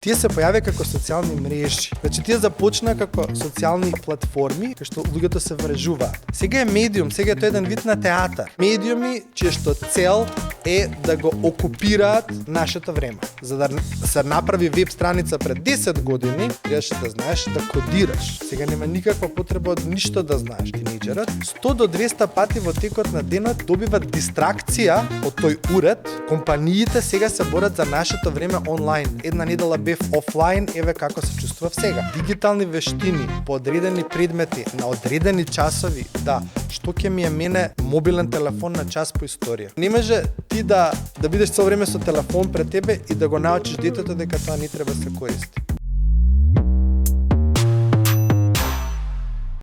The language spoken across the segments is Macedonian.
Тие се појавија како социјални мрежи. Значи, тие започна како социјални платформи, кај што луѓето се врежуваат. Сега е медиум, сега е тоа еден вид на театар. Медиуми, чија што цел е да го окупираат нашето време. За да се направи веб страница пред 10 години, требаше да знаеш да кодираш. Сега нема никаква потреба од ништо да знаеш. Тинејџерот 100 до 200 пати во текот на денот добиват дистракција од тој уред. Компаниите сега се борат за нашето време онлайн. Една недела бев офлайн, еве како се чувствував сега. Дигитални вештини по одредени предмети на одредени часови, да, што ќе ми е мене мобилен телефон на час по историја. Не може ти да бидеш цело време со телефон пред тебе и да го научиш детето дека тоа не треба да се користи.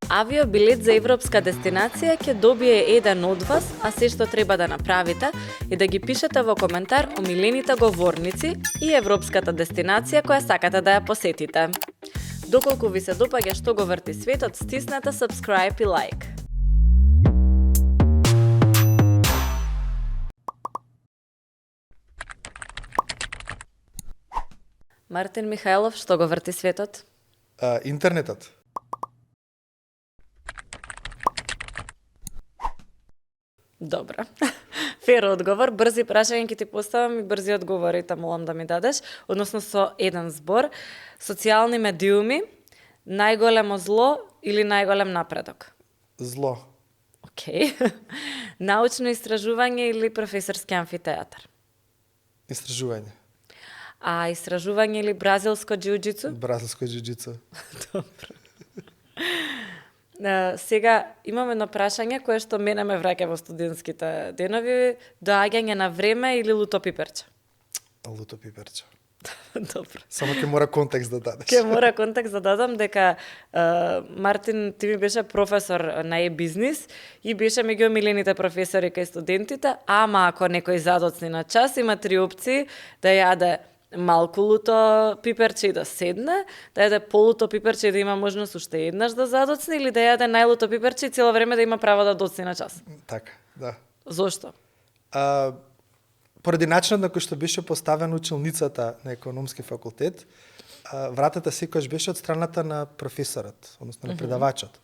Авиобилет за европска дестинација ќе добие еден од вас, а се што треба да направите е да ги пишете во коментар омилените говорници и европската дестинација која сакате да ја посетите. Доколку ви се допаѓа што го врти светот, стиснете subscribe и like. Мартин Михајлов, што го врти светот? Интернетот. Добра. Фер одговор, брзи прашања ќе ти поставам и брзи одговори те молам да ми дадеш, односно со еден збор. Социјални медиуми, најголемо зло или најголем напредок? Зло. Океј. Научно истражување или професорски амфитеатар? Истражување. А истражување или бразилско џиу-џицу? Бразилско џиу-џицу. Добро. Сега имам едно прашање кое што мене ме враќа во студентските денови, доаѓање на време или луто пиперче? Луто пиперче. Добро. Само ќе мора контекст да дадеш. Ќе мора контекст да дадам дека Мартин, ти ми беше професор на e-бизнис и беше меѓу омилените професори кај студентите, ама ако некој задоцни на час, има 3 опции: да јаде малку луто пиперче и да седне, да јаде полуто пиперче и да има можност уште еднаш да задоцне, или да јаде најлуто пиперче и цело време да има право да доцне на час. Така, да. Зошто? Поради начинот на кој што беше поставена училницата на економски факултет, вратата секогаш беше од страната на професорот, односно на предавачот.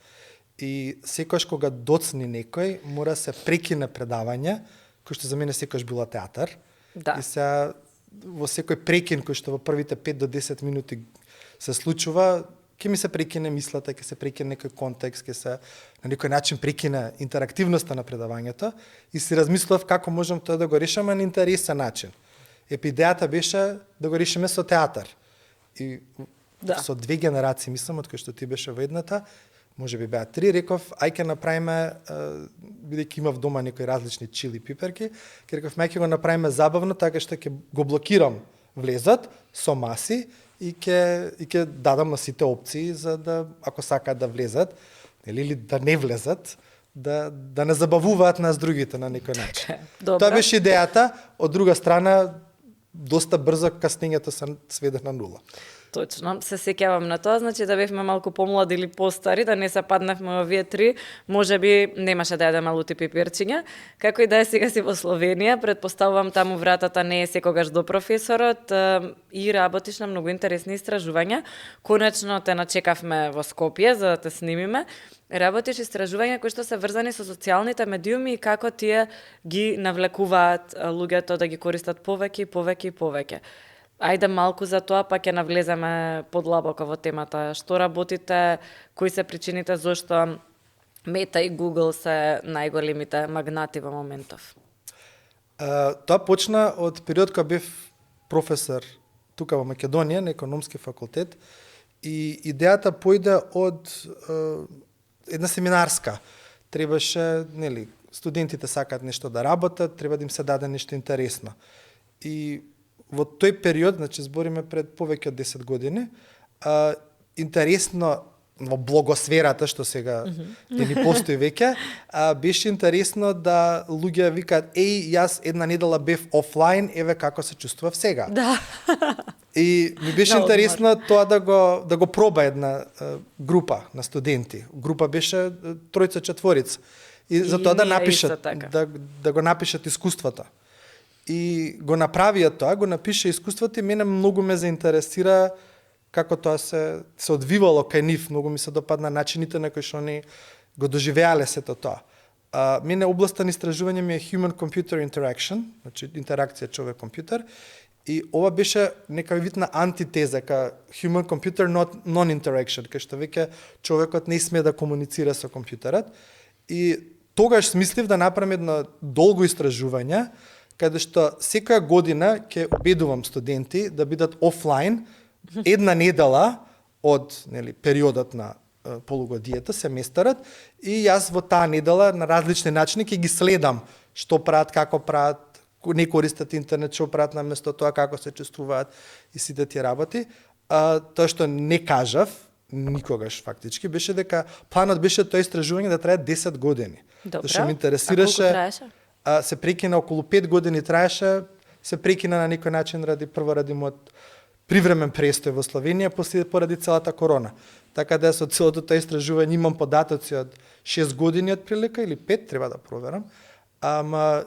И секогаш кога доцни некој, мора се прекине предавање, кој што за мене секогаш било театар. Да. И сега во секој прекин кој што во првите 5 до 10 минути се случува, ќе ми се прекине мислата, ќе се прекине некој контекст, ќе се на некој начин прекине интерактивноста на предавањето и си размислував како можам тоа да го решиме на интересен начин. Идејата беше да го решиме со театар. И со 2 генерации, мислам, од кои што ти беше во едната, може би беа 3, реков, ај ќе направиме, бидејќи имав дома некои различни чили пиперки, ќе реков, мај ќе го направиме забавно, така што ќе го блокирам влезот со маси и ќе дадам на сите опции за да, ако сакаат да влезат, или да не влезат, да не забавуваат нас другите на некој начин. Тоа беше идејата, од друга страна, доста брзо каснењето се сведе на нула. Точно, се сеќавам на тоа, значи да бевме малку помлади или постари, да не се паднавме во овие 3, може би немаше да јадеме лути пиперчиња. Како и да е, сега си во Словенија, предпоставувам таму вратата не е секогаш до професорот и работиш на многу интересни истражувања. Конечно те начекавме во Скопје за да те снимиме. Работиш истражувања кои што се врзани со социјалните медиуми и како тие ги навлекуваат луѓето да ги користат повеќе и повеќе и повеќе. Ајде малку за тоа, па ќе навлеземе подлабоко во темата. Што работите, кои се причините зошто Мета и Google се најголемите магнати во моментов? Тоа почна од период кога бев професор тука во Македонија на економски факултет и идејата појде од една семинарска. Требаше, нели, студентите сакаат нешто да работат, треба да им се даде нешто интересно. И во тој период, значи збориме пред повеќе од 10 години, интересно во блогосферата, што сега не постои веќе, беше интересно да луѓе викаат, јас една недела бев офлайн, еве како се чувствував сега. Да. И ми беше интересно тоа да го проба една група на студенти. Група беше 3-4. И за тоа да напишат, да го напишат искуството. и го направија тоа, го напише искуството и мене многу ме заинтересира како тоа се одвивало кај нив. Многу ми се допадна начините на кои што они го доживеале сето тоа. Мене областа на истражување ми е Human-Computer Interaction, значи интеракција човек-компјутер, и ова беше нека вид на антитеза ка Human-Computer Non-Interaction, кај што веќе човекот не смее да комуницира со компјутерот. И тогаш смислив да направам едно долго истражување, каде што секоја година ќе убедувам студенти да бидат офлайн една недела од периодот на полугодието, семестарот, и јас во таа недела на различни начини ќе ги следам што прават, како прават, не користат интернет, што прават на место тоа, како се чувствуваат и сите тие работи. Тоа што не кажав никогаш фактички беше дека планот беше тоа истражување да трае 10 години. Добро. Зашто ме интересираше. А колку траеше? Се прекина околу 5 години траеше, се прекина на некој начин ради мојот привремен престој во Словенија поради целата корона. Така да со целото тоа истражување имам податоци од 6 години од прилика или 5, треба да проверам. Ама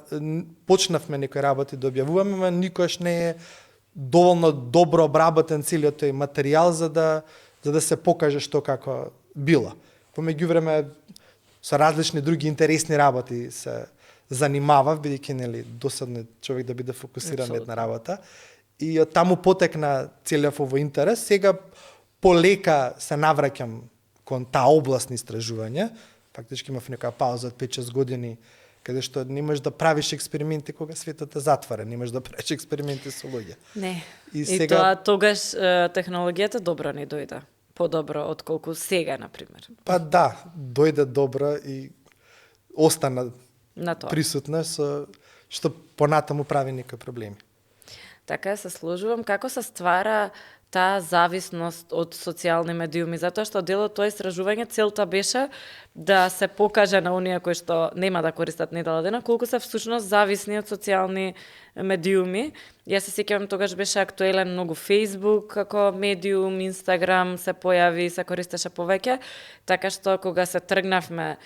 почнавме некои работи да објавуваме, ама никош не е доволно добро обработен целиот тој материјал за да се покаже што како било. По меѓувреме со различни други интересни работи се занимавав, бидејќи досадно човек да биде фокусиран на една работа. И од таму потекна целиот овој интерес. Сега полека се навраќам кон таа област на истражување. Фактички имав некоја пауза од 5-6 години, каде што не можеш да правиш експерименти кога светот е затворен, не можеш да правиш експерименти со луѓе. Не. И сега... тоа тогаш технологијата добро не дојде. Подобро отколку сега, например. Па да, дојде добро и остана на тоа присутна, што понатаму прави некои проблеми. Така се сложувам. Како се ствара таа зависност од социјални медиуми, затоа што дел од тоа истражување целта беше да се покаже на оние кои што нема да користат недела дена колку се всушност зависни од социјални медиуми. Јас се сеќавам тогаш беше актуелен многу Facebook како медиум, Instagram се појави, се користеше повеќе, така што кога се тргнавме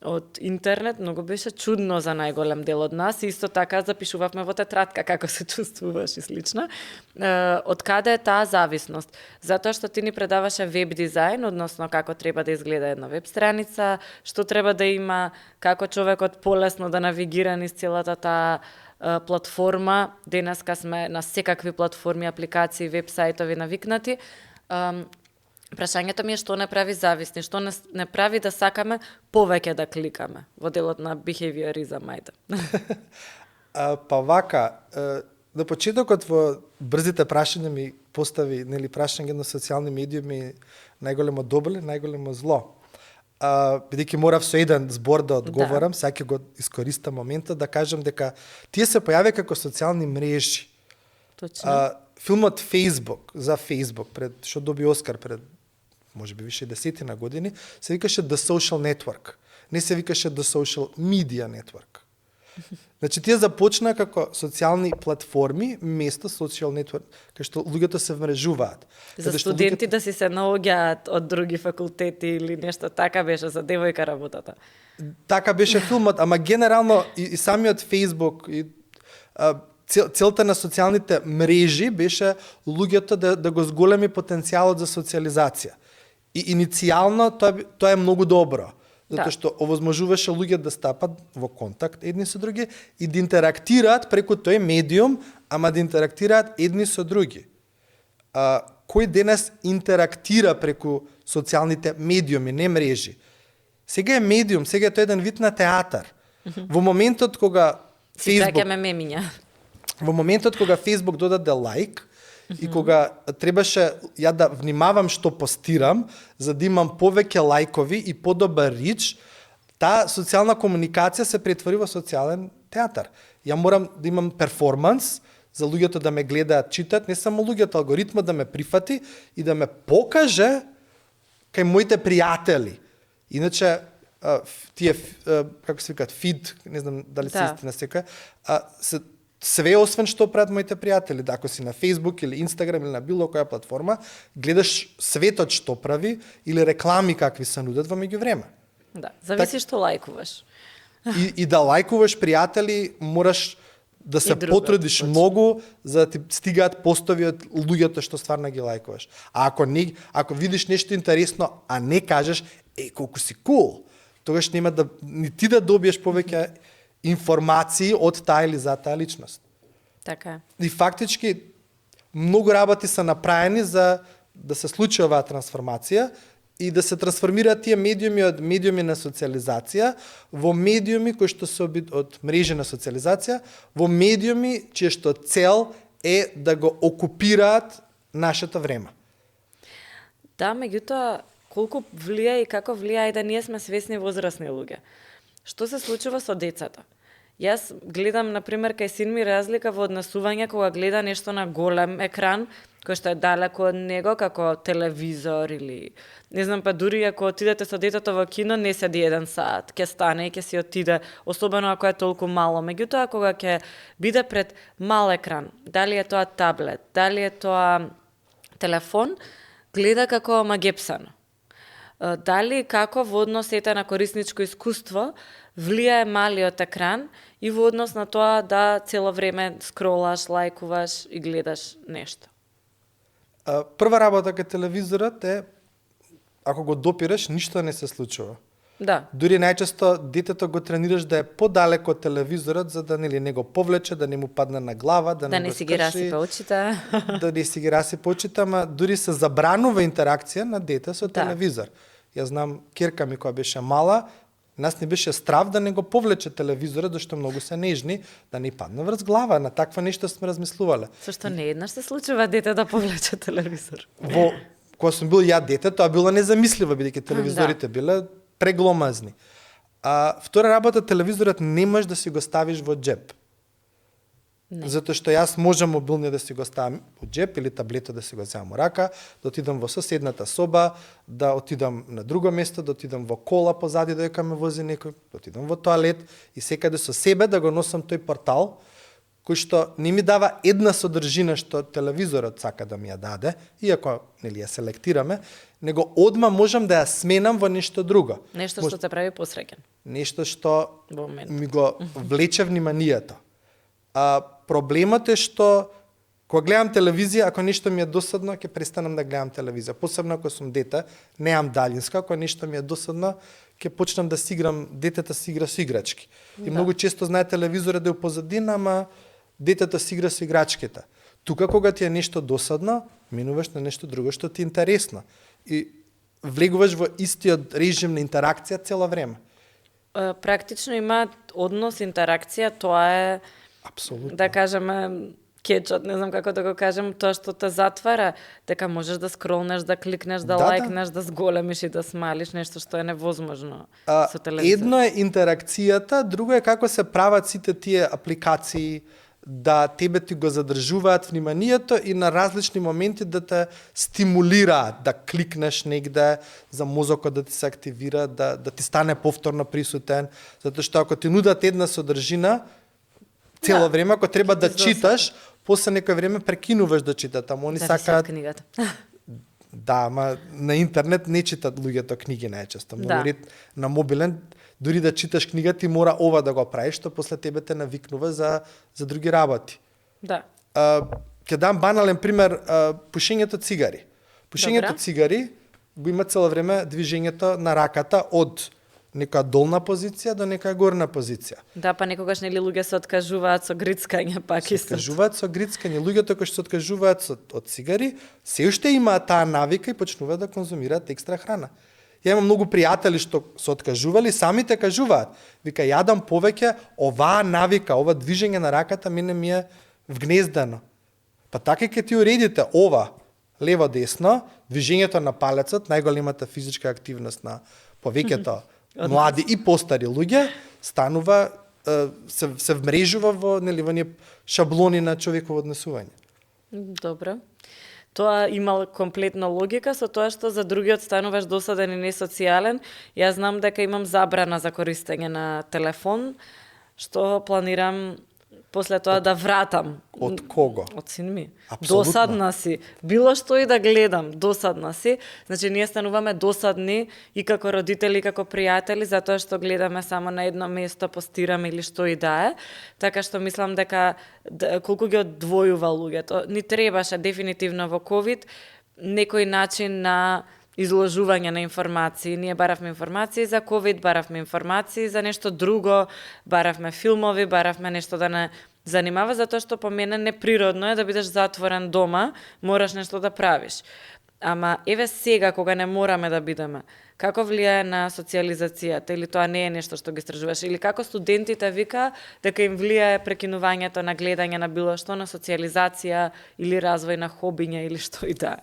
од интернет, многу беше чудно за најголем дел од нас и исто така запишувавме во тетрадка како се чувствуваш и слично. Од каде е таа зависност? Затоа што ти ни предаваше веб дизајн, односно како треба да изгледа една веб страница, што треба да има, како човекот полесно да навигира низ целата таа платформа. Денеска сме на секакви платформи, апликации, веб сајтови навикнати. Прашањето ми е што не прави зависни, што не прави да сакаме повеќе да кликаме во делот на behaviorизам, ајде. Па вака, на почетокот во брзите прашања ми постави прашање на социјални медиуми најголемо добро, најголемо зло. Бидејќи морав со еден збор да одговорам, сега ќе го искористам моментот да кажам дека тие се појавија како социјални мрежи. Точно. Филмот Facebook, за Facebook, што доби Оскар пред може би више 10 години, се викаше The Social Network. Не се викаше The Social Media Network. Значи, тие започна како социјални платформи, место social network, кај што луѓето се вмрежуваат. За студенти да си се наоѓаат од други факултети или нешто така беше за девојка работата. Така беше филмот, ама генерално и самиот Facebook и целта на социјалните мрежи беше луѓето да го зголеми потенцијалот за социјализација. И иницијално тоа е многу добро, затоа што овозможуваше луѓе да стапат во контакт едни со други и да интерактираат преку тој медиум, ама да интерактираат едни со други. Кој денес интерактира преку социјалните медиуми, не мрежи? Сега е медиум, сега е тоа еден вид на театар. Во моментот кога Во моментот кога Facebook додаде лайк, и кога требаше ја да внимавам што постирам, за да имам повеќе лајкови и подобар рич, таа социјална комуникација се претвори во социјален театар. Ја морам да имам перформанс, за луѓето да ме гледаат, читат, не само луѓето, алгоритмот да ме прифати и да ме покаже кај моите пријатели. Иначе, тие, како се викаат, фид, не знам дали се истина секоја, све освен што прават моите пријатели. Ако си на Facebook или Instagram или на било која платформа, гледаш светот што прави или реклами какви се нудат во меѓувреме. Да, зависи што лајкуваш. И да лајкуваш пријатели, мораш да се другото, потрудиш точно. многу за да ти стигаат постови од луѓето што стварно ги лајкуваш. А ако видиш нешто интересно, а не кажеш, колку си кул, тогаш нема да ни ти да добиеш повеќе информации од таа или за таа личност. Така е. И фактички многу работи се направени за да се случи оваа трансформација и да се трансформираат тие медиуми од медиуми на социализација во медиуми кои што се од мрежи на социализација во медиуми чија што цел е да го окупираат нашето време. Да, меѓутоа, колку влија и како влија и да ние сме свесни возрастни луѓе. Што се случува со децата? Јас гледам, например, кај син ми разлика во однесување кога гледа нешто на голем екран, кој што е далеко од него, како телевизор или... Не знам, па дури ако отидете со детето во кино, не седи 1 саат, ќе стане и ќе си отиде, особено ако е толку мало. Меѓутоа, кога ќе биде пред мал екран, дали е тоа таблет, дали е тоа телефон, гледа како магепсано. Дали како во однос на корисничко искуство влијае малиот екран и во однос на тоа да цело време скролаш, лајкуваш и гледаш нешто. Прва работа кај телевизорот е, ако го допираш, ништо не се случува. Да. Дури најчесто детето го тренираш да е подалеку од телевизорот за да не го повлече, да не му падне на глава, да не го си ги расипе очите. Да не си ги расипе очите, ама дури се забранува интеракција на дете со телевизор. Јас знам ќерка ми која беше мала, нас не беше страв да не го повлече телевизорот, зашто многу се нежни, да не падне врз глава. На таква нешто сме размислувале. Зашто не еднаш се случува дете да повлече телевизор? Кога сум бил ја дете, тоа било незамисливо, бидејќи телевизорите биле прегломазни. Втора работа, телевизорот не можеш да си го ставиш во џеб. Не. Затоа што јас можам мобилниот да си го ставам во џеб или таблетот да си го земам во рака, да отидам во соседната соба, да отидам на друго место, да отидам во кола позади додека ме вози некој, да отидам во тоалет и секаде со себе да го носам тој портал кој што не ми дава една содржина што телевизорот сака да ми ја даде, иако нели ја селектираме, него одма можам да ја сменам во нешто друго. Нешто што те прави посреќен. Нешто што ми го влече вниманието. Проблемот е што кога гледам телевизија, ако нешто ми е досадно, ќе престанам да гледам телевизија. Посебно ако сум дете, немам далинска, ако нешто ми е досадно, ќе почнам да си играм, детето си игра со играчки. И многу често знае телевизорот да е позадина, ама детето си игра со играчките. Тука кога ти е нешто досадно, минуваш на нешто друго што ти е интересно. И влегуваш во истиот режим на интеракција цело време. Практично има однос, интеракција, тоа е апсолутно. Да кажеме кечот, не знам како да го кажем, тоа што те затвара, дека можеш да скролнеш, да кликнеш, да лајкнеш, да зголемиш и да смалиш, нешто што е невозможно со телевизор. Едно е интеракцијата, друго е како се прават сите тие апликации да тебе ти го задржуваат вниманието и на различни моменти да те стимулираат, да кликнеш негде, за мозокот да ти се активира, да ти стане повторно присутен, затоа што ако ти нудат една содржина, цело време, ако треба да читаш, после некој време прекинуваш да читат, ама они сакаат книгата. Да, ама на интернет не читат луѓето книги најчесто. На мобилен, дури да читаш книга, ти мора ова да го правиш, што после тебе те навикнува за други работи. Да. Ќе дам банален пример, пушењето цигари. Пушењето цигари го има цело време движењето на раката од некоја долна позиција до некоја горна позиција. Да, па некогаш нели луѓе се откажуваат со грицкање, пак и се откажуваат со грицкање. Луѓето кои што се откажуваат од цигари, се уште имаат таа навика и почнуваат да конзумираат екстра храна. Ја имам многу пријатели што се откажували, самите кажуваат, вика јадам повеќе, оваа навика, ова движење на раката мене ми е вгнездено. Па така ќе ти уредите ова лево десно, движењето на палецот, најголемата физичка активност на повеќето млади и постари луѓе, станува се вмрежува во оние шаблони на човеково однесување. Добро. Тоа има комплетна логика со тоа што за другиот стануваш досаден и несоцијален. Јас знам дека имам забрана за користење на телефон, што планирам после тоа да вратам. Од кого? Од син ми. Апсолутно. Досадна си. Било што и да гледам, досадна си. Значи, ние стануваме досадни и како родители, и како пријатели, затоа што гледаме само на едно место, постираме или што и да е. Така што мислам дека колку ги одвојува луѓето. Ни требаше дефинитивно во ковид некој начин на изложување на информации. Ние баравме информации за ковид, баравме информации за нешто друго, баравме филмови, баравме нешто да не занимава, затоа што по мене неприродно е да бидеш затворен дома, мораш нешто да правиш. Ама еве сега, кога не мораме да бидеме, како влијае на социјализацијата, или тоа не е нешто што ги истражуваш, или како студентите вика дека им влијае прекинувањето на гледање на било што, на социјализација или развој на хобиња или што и да.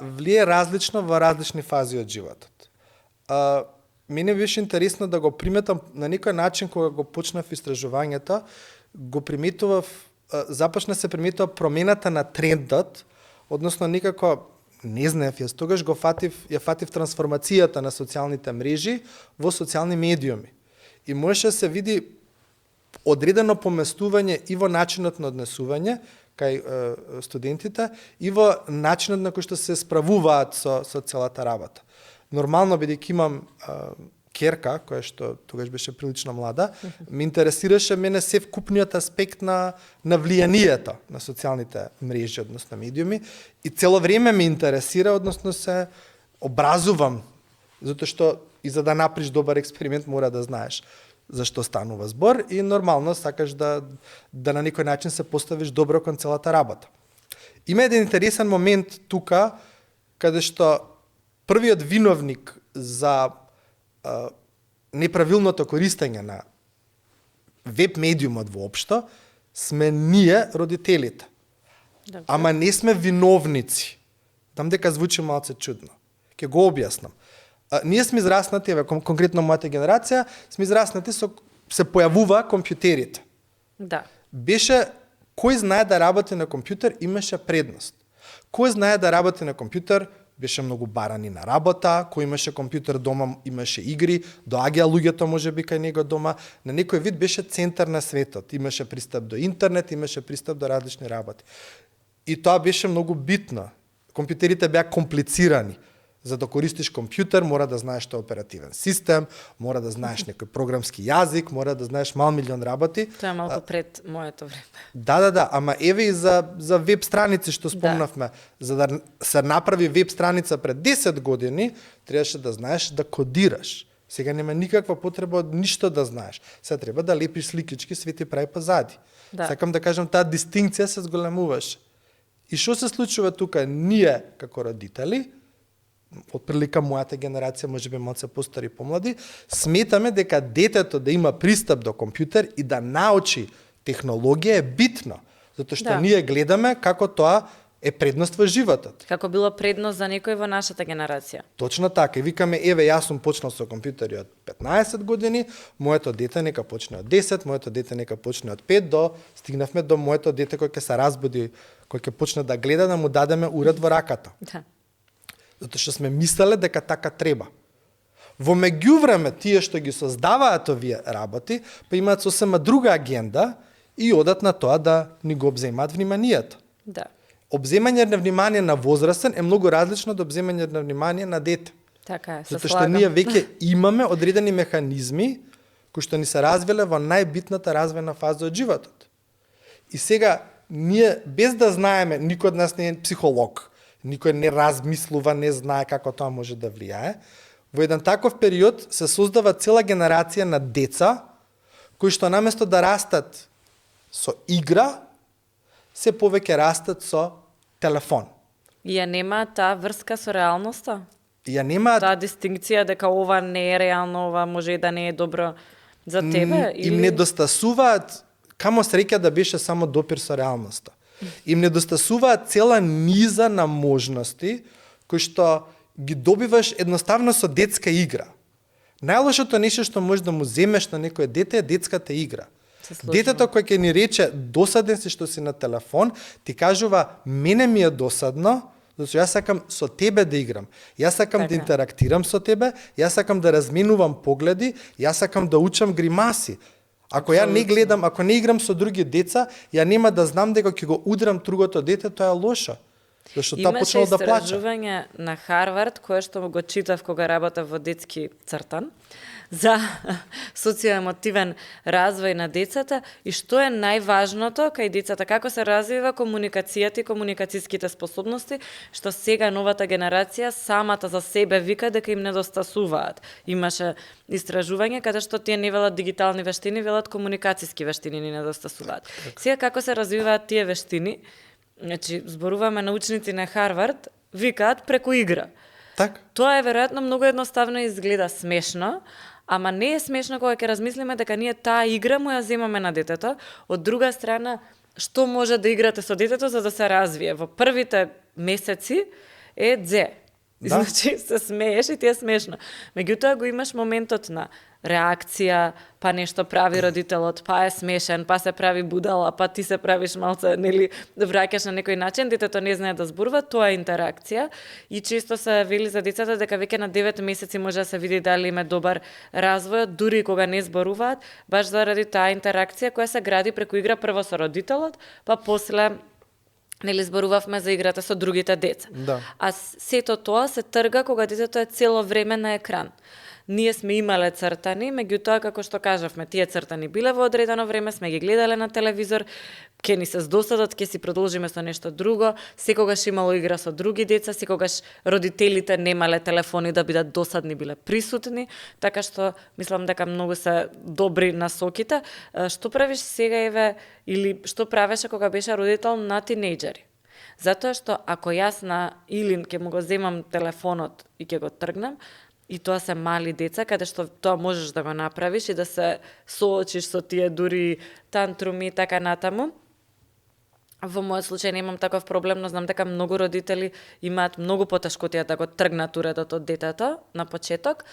Влие различно во различни фази од животот. Мене беше интересно да го приметам на некој начин кога го почнав истражувањето, го приметував, започна се приметува промената на трендот, односно некако, не знаев, јас тогаш ја фатив трансформацијата на социјалните мрежи во социјални медиуми. И можеше да се види одредено поместување и во начинот на однесување кај студентите и во начинот на кој што се справуваат со целата работа. Нормално, бидејќи имам керка, која што тогаш беше прилично млада, ме интересираше мене се вкупниот аспект на влијанието на социјалните мрежи, односно медиуми, и цело време ме интересира, односно се образувам, затоа што и за да направиш добар експеримент мора да знаеш за што станува збор и нормално сакаш да на некој начин се поставиш добро кон целата работа. Има еден интересен момент тука, каде што првиот виновник за неправилното користење на веб медиумот воопшто сме ние, родителите. Добре. Ама не сме виновници. Там дека звучи малце чудно. Ќе го објаснам. Ние сме израснати, конкретно мојата генерација, сме израснати се појавува компјутерите. Да. Беше, кој знае да работи на компјутер, имаше предност. Кој знае да работи на компјутер, беше многу барани на работа, кој имаше компјутер дома, имаше игри, доаѓаа луѓето можеби кај него дома, на некој вид беше центар на светот, имаше пристап до интернет, имаше пристап до различни работи. И тоа беше многу битно. Компјутерите беа комплицирани. За да користиш компјутер, мора да знаеш што е оперативен систем, мора да знаеш некој програмски јазик, мора да знаеш милион работи. Тоа е малку пред моето време. Да, ама еве и за веб страници што спомнавме. За да се направи веб страница пред 10 години, требаше да знаеш да кодираш. Сега нема никаква потреба од ништо да знаеш. Сега треба да лепиш сликички, свети прави позади. Да. Сакам да кажам, таа дистинкција се зголемуваше. И што се случува тука? Ние, како родители, отприлика мојата генерација, можеби малце постари помлади, сметаме дека детето да има пристап до компјутер и да научи технологија е битно, затоа што ние гледаме како тоа е предност во животот. Како било предност за некој во нашата генерација. Точно така. И викаме, еве, јас сум почнал со компјутери од 15 години, моето дете нека почне од 10, моето дете нека почне од 5, стигнавме до моето дете кој ќе се разбуди, кој ќе почне да гледа, да му дадеме уред во раката. Да. Затоа што сме мислеле дека така треба. Во меѓувреме, тие што ги создаваат овие работи, па имаат сосема друга агенда и одат на тоа да ни го обземаат вниманието. Да. Обземање на внимание на возрастен е многу различно од обземање на внимание на дете. Така е, се Затоа што слагам. ние веќе имаме одредени механизми кои што ни се развиле во најбитната развојна фаза од животот. И сега, ние, без да знаеме, никој од нас не е психолог, никој не размислува, не знае како тоа може да влијае. Во еден таков период се создава цела генерација на деца кои што наместо да растат со игра, се повеќе растат со телефон. И ја нема таа врска со реалноста? Ја немаат Таа дистинкција дека ова не е реално, ова може и да не е добро за тебе? Им недостасуваат, камо среќа да беше само допир со реалноста. Им недостасуваат цела низа на можности кои што ги добиваш едноставно со детска игра. Најлошото нешто што можеш да му земеш на некој дете е детската игра. Детето кој ќе ни рече досаден си што си на телефон, ти кажува мене ми е досадно, затоа јас сакам со тебе да играм. Јас сакам да интерактирам со тебе, јас сакам да разменувам погледи, јас сакам да учам гримаси. Ако ја не гледам, ако не играм со други деца, ја нема да знам дека ќе го удрам другото дете, тоа е лошо. Зашто таа Имаше почнала да плаче. истражување на Харвард, кое што го читав кога работев во детски цртан, за социоемотивен развој на децата и што е најважното кај децата, како се развива комуникацијата и комуникацијските способности, што сега новата генерација самата за себе вика дека им недостасуваат. Имаше истражување каде што тие не велат дигитални вештини, велат комуникацијски вештини ни недостасуваат. Сега како се развиваат тие вештини? Значи, зборуваме на ученици на Харвард, викаат преку игра. Так? Тоа е веројатно многу едноставно и изгледа смешно, ама не е смешно кога ќе размислиме дека ние таа игра му ја земаме на детето. Од друга страна, што може да играте со детето за да се развие? Во првите месеци е дзе. Да. Значи, се смееш и ти е смешно. Меѓутоа го имаш моментот на реакција, па нешто прави родителот, па е смешен, па се прави будала, па ти се правиш малце, нели, да враќаш на некој начин, детето не знае да зборува, тоа е интеракција. И често се вели за децата дека веќе на 9 месеци може да се види дали има добар развој, дури кога не зборуваат, баш заради таа интеракција која се гради преку игра прво со родителот, па после нели зборувавме за играта со другите деца. Да. А сето тоа се трга кога детето е цело време на екран. Ние сме имале цртани, меѓутоа, како што кажавме, тие цртани биле во одредено време, сме ги гледале на телевизор, ќе ни се здосадат, ќе си продолжиме со нешто друго, секогаш имало игра со други деца, секогаш родителите немале телефони да бидат досадни, биле присутни, така што мислам дека многу се добри насоките. Што правиш сега, Еве, или што правеше кога беше родител на тинејџери? Затоа што ако јас на Илин ќе му го земам телефонот и ќе го тргнам, и тоа се мали деца, каде што тоа можеш да го направиш и да се соочиш со тие дури тантруми и така натаму. Во мојот случај немам таков проблем, но знам дека многу родители имаат многу потешкотија да го тргнат уредот од детето на почеток.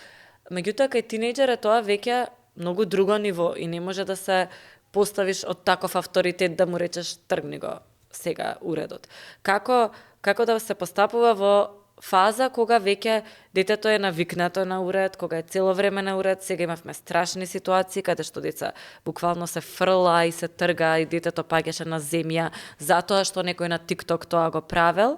Меѓутоа, кај тинејџер е тоа веќе многу друго ниво и не може да се поставиш од таков авторитет да му речеш тргни го сега уредот. Како да се постапува во фаза кога веќе детето е навикнато на уред, кога е цело време на уред. Сега имавме страшни ситуации каде што деца буквално се фрла и се трга и детето паѓаше на земја затоа што некој на TikTok тоа го правел.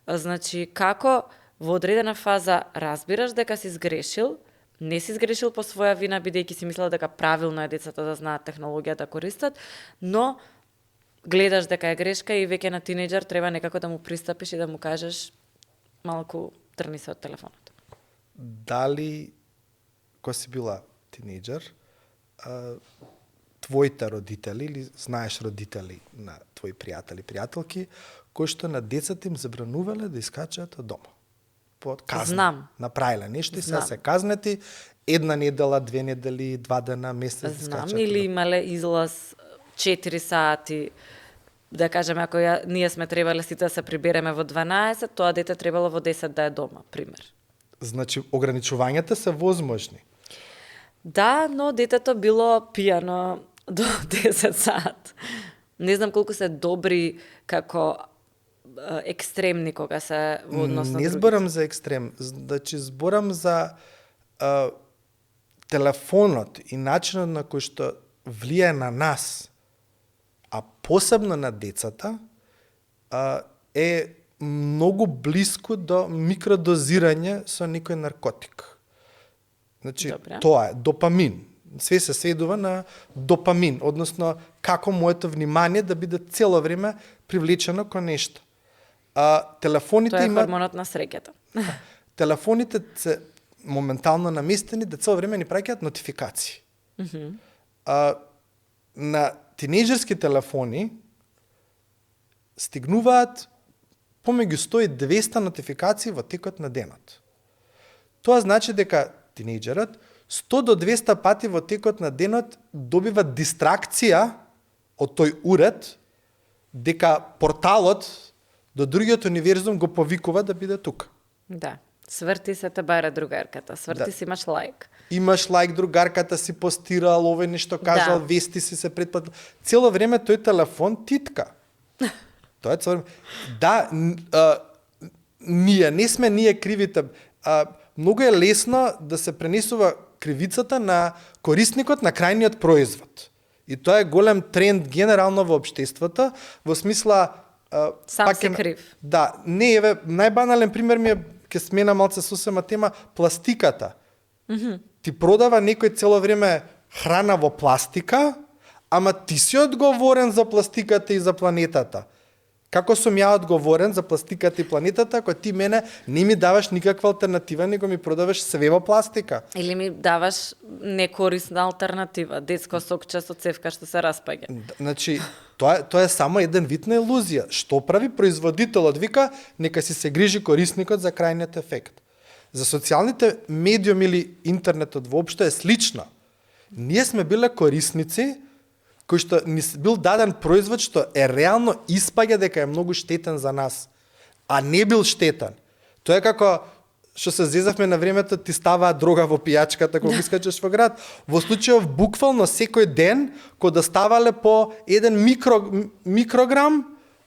Значи, како во одредена фаза разбираш дека си сгрешил, не си сгрешил по своја вина, бидејќи си мислел дека правилно е децата да знаат технологија да користат, но гледаш дека е грешка и веќе на тинејџер треба некако да му пристапиш и да му кажеш малку трни се од телефонот. Дали, кога си била тинејџер, твоите родители или знаеш родители на твои пријатели, пријателки, кои што на децата им забранувале да искачаат од дома? Под казна. Знам. Направиле нешто и сега се казнети, една недела, 2 недели, 2 дена, месец да Знам, искачаат. или имале излаз 4 сати, да кажеме, ако ние сме требале сите да се прибереме во 12, тоа дете требало во 10 да е дома, пример. Значи, ограничувањата се возможни. Да, но детето било пијано до 10 сат. Не знам колку се добри како екстремни кога се во однос на Не други. зборам за екстрем, значи зборам за телефонот и начинот на кој што влијае на нас, а посебно на децата, е многу блиску до микродозирање со некој наркотик. Значи, Добре. тоа е допамин. Све се сведува на допамин, односно како моето внимание да биде цело време привлечено кон нешто. Телефоните Тоа е имаат... хормонот на среќата. Телефоните се моментално наместени да цело време ни праќаат нотификации. На тинејџерски телефони стигнуваат помеѓу 100 и 200 нотификации во текот на денот. Тоа значи дека тинејџерот 100 до 200 пати во текот на денот добива дистракција од тој уред, дека порталот до другиот универзум го повикува да биде тука. Да. Сврти се те баре другарката, сврти Да. си имаш лајк. Имаш лајк, другарката си постирал, овој нешто кажал, Да. вести си се предплатил. Цело време тој телефон титка. Тоа е цело време. Да, ние кривите. Многу е лесно да се пренесува кривицата на корисникот на крајниот производ. И тоа е голем тренд генерално во општеството, во смисла Сам пак си е- крив. Да, не, еве, најбанален пример ми е, ќе смена малце сосема тема, пластиката. Ти продава некој цело време храна во пластика, ама ти си одговорен за пластиката и за планетата. Како сум ја одговорен за пластиката и планетата, ако ти мене не ми даваш никаква алтернатива, него ми продаваш све во пластика? Или ми даваш некорисна алтернатива, детско сокче со цевка што се распаѓа. Значи, тоа е само еден вид на илузија. Што прави производителот? Вика, нека си се грижи корисникот за крајниот ефект. За социјалните медиуми или интернетот воопшто е слично. Ние сме биле корисници кој што ни бил даден производ што е реално испаѓа дека е многу штетен за нас, а не бил штетен. Тоа е како што се зезавме на времето, ти ставаа дрога во пијачката кога искачеш во град. Во случајов буквално секој ден кога да ставале по еден микрограм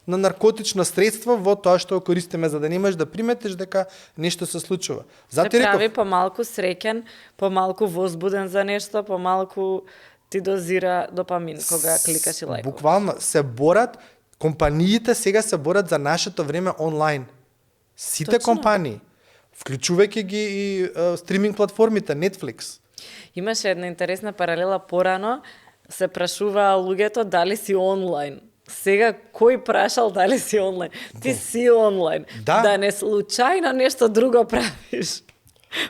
на наркотично средство во тоа што го користиме, за да немаш да приметиш дека нешто се случува. Се Затоа прави реков, помалку среќен, помалку возбуден за нешто, помалку ти дозира допамин кога кликаш и лајкуваш. буквално се борат, компаниите сега се борат за нашето време онлайн. Сите Точно. компании, вклучувајќи ги и стриминг платформите, Netflix. Имаше една интересна паралела порано, се прашуваа луѓето дали си онлайн. Сега кој прашал дали си онлайн? Ти си онлайн. Да. не случајно нешто друго правиш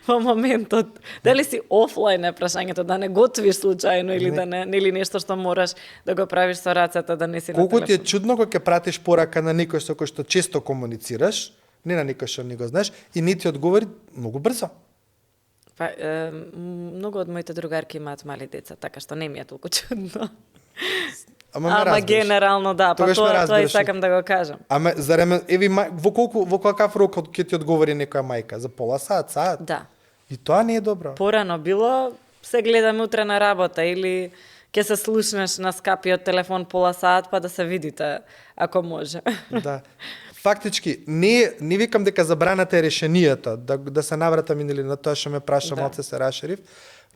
во моментот. Дали си офлайн е прашањето, да не готвиш случајно или да не, или нешто што мораш да го правиш со рацете, да не си Колку на ти е телефон. чудно кога ќе пратиш порака на некој со кој што често комуницираш, не на некој што не го знаеш, и не ти одговори многу брзо. Па, многу од моите другарки имаат мали деца, така што не ми е толку чудно. Ама ме Ама разбираш. генерално да, па Тогаш ме тоа и разбираш. сакам да го кажам. Ама зареме, еви во какав рок ќе ти одговори некоја мајка? За пола сат, сат? Да. И тоа не е добро. Порано било, се гледаме утре на работа или ќе се слушнеш на скапиот телефон пола саат па да се видите, ако може. Да. Фактички, не викам дека забраната е решението, да се навратам или на тоа што ме праша, Да. малце се рашерив,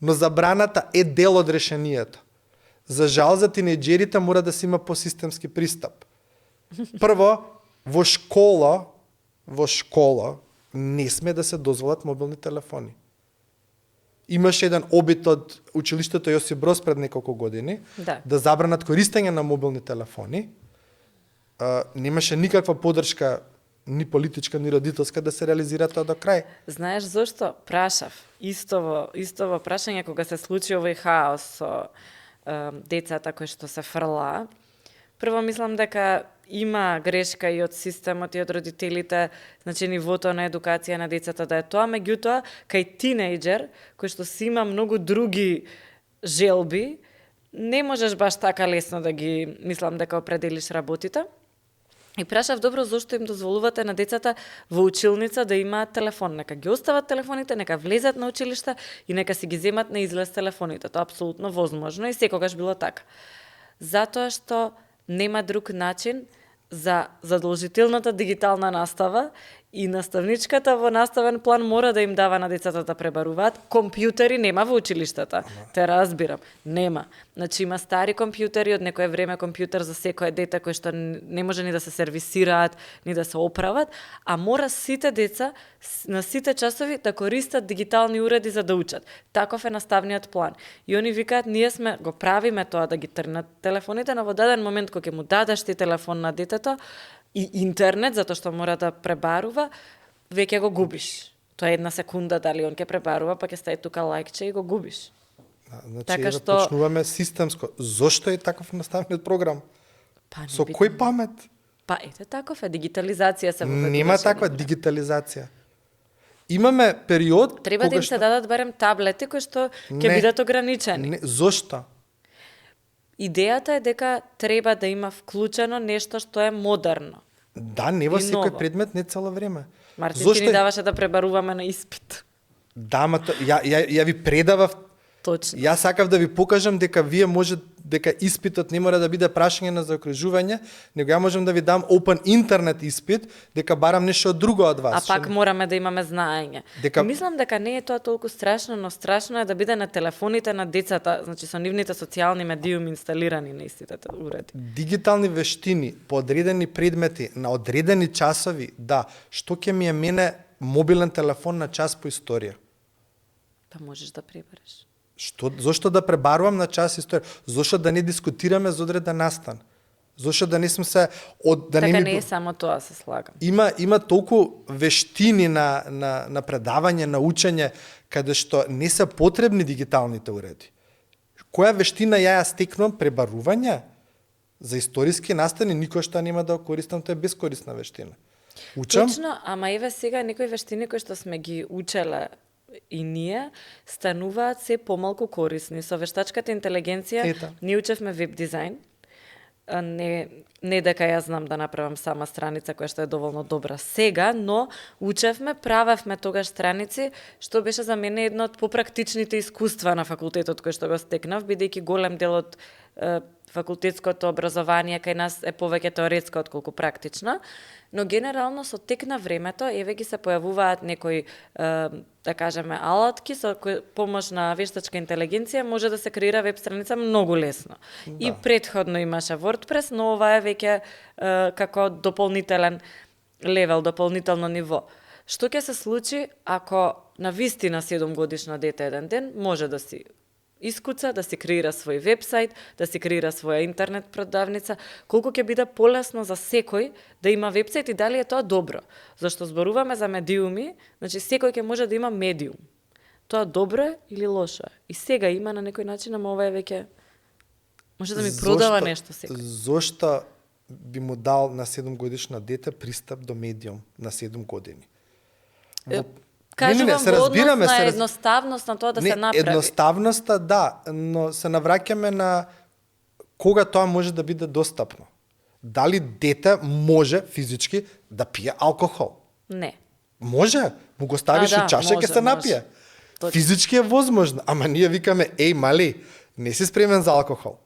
но забраната е дел од решението. За жал за тинејџерите мора да се има посистемски пристап. Прво, во школа не сме да се дозволат мобилни телефони. Имаше еден обид од училиштето Јосип Броз пред неколку години Да. забранат користење на мобилни телефони. Немаше никаква поддршка ни политичка, ни родителска да се реализира тоа до крај. Знаеш зошто? Прашав. Истово прашање кога се случи овој хаос со децата кои што се фрла. Прво мислам дека има грешка и од системот и од родителите, значи нивото на едукација на децата да е тоа, меѓутоа кај тинејџер кој што си има многу други желби, не можеш баш така лесно да ги, мислам дека определиш работите. И прашав добро зошто им дозволувате на децата во училница да имаат телефон. Нека ги остават телефоните, нека влезат на училиште и нека си ги земат на излез телефоните. Тоа е апсолутно возможно и секогаш било така. Затоа што нема друг начин за задолжителната дигитална настава и наставничката во наставен план мора да им дава на децата да пребаруваат. Компјутери нема во училиштата. Те разбирам. Нема. Значи има стари компјутери, од некое време компјутер за секое дете кој што не може ни да се сервисираат, ни да се оправат, а мора сите деца на сите часови да користат дигитални уреди за да учат. Таков е наставниот план. И они викаат, ние сме го правиме тоа да ги трнат телефоните, но во даден момент кога ќе му дадеш ти телефон на детето, и интернет, затоа што мора да пребарува, веќе го губиш. Тоа е една секунда дали он ќе пребарува, па ќе стави тука лајкче и го губиш. Значи, Така да што- почнуваме системско. Зошто е таков наставниот програм? Па не Со би- кој памет? Па ете таков е, дигитализација се воведува. Нема таква дигитализација. Имаме период Треба да кога им се дадат барем таблети кои што ќе Не. бидат ограничени. Не, зошто? Идејата е дека треба да има вклучено нешто што е модерно. Да, не во И секој ново. предмет, не цело време. Мартин Зошто ти ни е- даваше да пребаруваме на испит. Да, ма ја ви предавав Точно. Јас сакав да ви покажам дека вие дека испитот не мора да биде прашање на заокружување, него ја можам да ви дам open интернет испит, дека барам нешто друго од вас. А пак мораме да имаме знаење. Дека- Мислам дека не е тоа толку страшно, но страшно е да биде на телефоните на децата, значи со нивните социјални медиуми инсталирани на истите уреди. Дигитални вештини по одредени предмети на одредени часови, да, што ќе ми е мене мобилен телефон на час по историја? Па можеш да прибереш. Зошто да пребарувам на час историја? Зошто да не дискутираме за одреден настан? Зошто да не сум се Така не е само тоа, се слагам. Има толку вештини на предавање, на учење, каде што не се потребни дигиталните уреди. Која вештина ја стекнувам? Пребарување? За историски настани никој што нема да користам, тоа е бескорисна вештина. Учам? Точно, ама еве сега некои вештини кои што сме ги учеле и ние стануваат се помалку корисни. Со вештачката интелигенција Ета. ние учевме веб дизајн. Не дека јас знам да направам сама страница која што е доволно добра сега, но учевме, правевме тогаш страници, што беше за мене едно од попрактичните искуства на факултетот кој што го стекнав, бидејќи голем дел од факултетското образование кај нас е повеќе теоретско отколку практично, но генерално со тек на времето еве ги се појавуваат некои да кажеме алатки со кој помош на вештачка интелигенција може да се креира веб страница многу лесно. Да. И претходно имаше WordPress, но ова е веќе како дополнителен левел, дополнително ниво. Што ќе се случи ако на вистина 7 годишно дете еден ден може да си искуца, да си креира свој вебсайт, да си креира своја интернет продавница, колку ќе биде полесно за секој да има вебсайт и дали е тоа добро. Зашто зборуваме за медиуми, значи секој ќе може да има медиум. Тоа добро е или лошо е? И сега има на некој начин, ама ова е веќе може да ми продава нешто секој. Зошто би му дал на 7 годишно дете пристап до медиум на 7 години? Кажувам во однос на едноставност на тоа да се направи. Едноставноста, да, но се навраќаме на кога тоа може да биде достапно. Дали дете може физички да пие алкохол? Не. Може, му го ставиш у чаша и ќе се напие. Физички е возможно, ама ние викаме, еј мали, не си спремен за алкохол.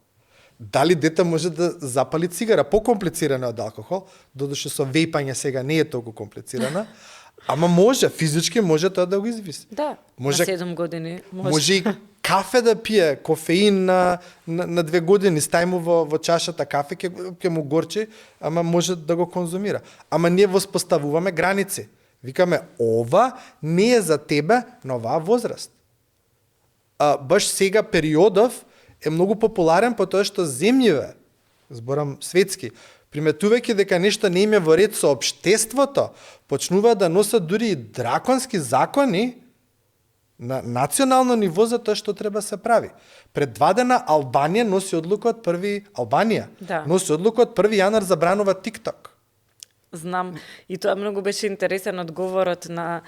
Дали дете може да запали цигара? Покомплицирано од алкохол, додуше со вејпање сега не е толку комплицирано, ама може, физички може тоа да го извиси. Да, може, на 7 години може. Може и кафе да пие, кофеин на 2 години, стај му во чашата кафе, ќе му горчи, ама може да го конзумира. Ама ние воспоставуваме граници. Викаме, ова не е за тебе на оваа возраст. Баш сега периодов е многу популарен по тоа што земјиве, зборам светски, приметувајќи дека нешто не им е во ред со општеството, почнуваат да носат дури и драконски закони на национално ниво за тоа што треба се прави. Пред 2 дена Албанија носи одлука од 1 јануар забранува TikTok. Знам, и тоа многу беше интересен одговорот на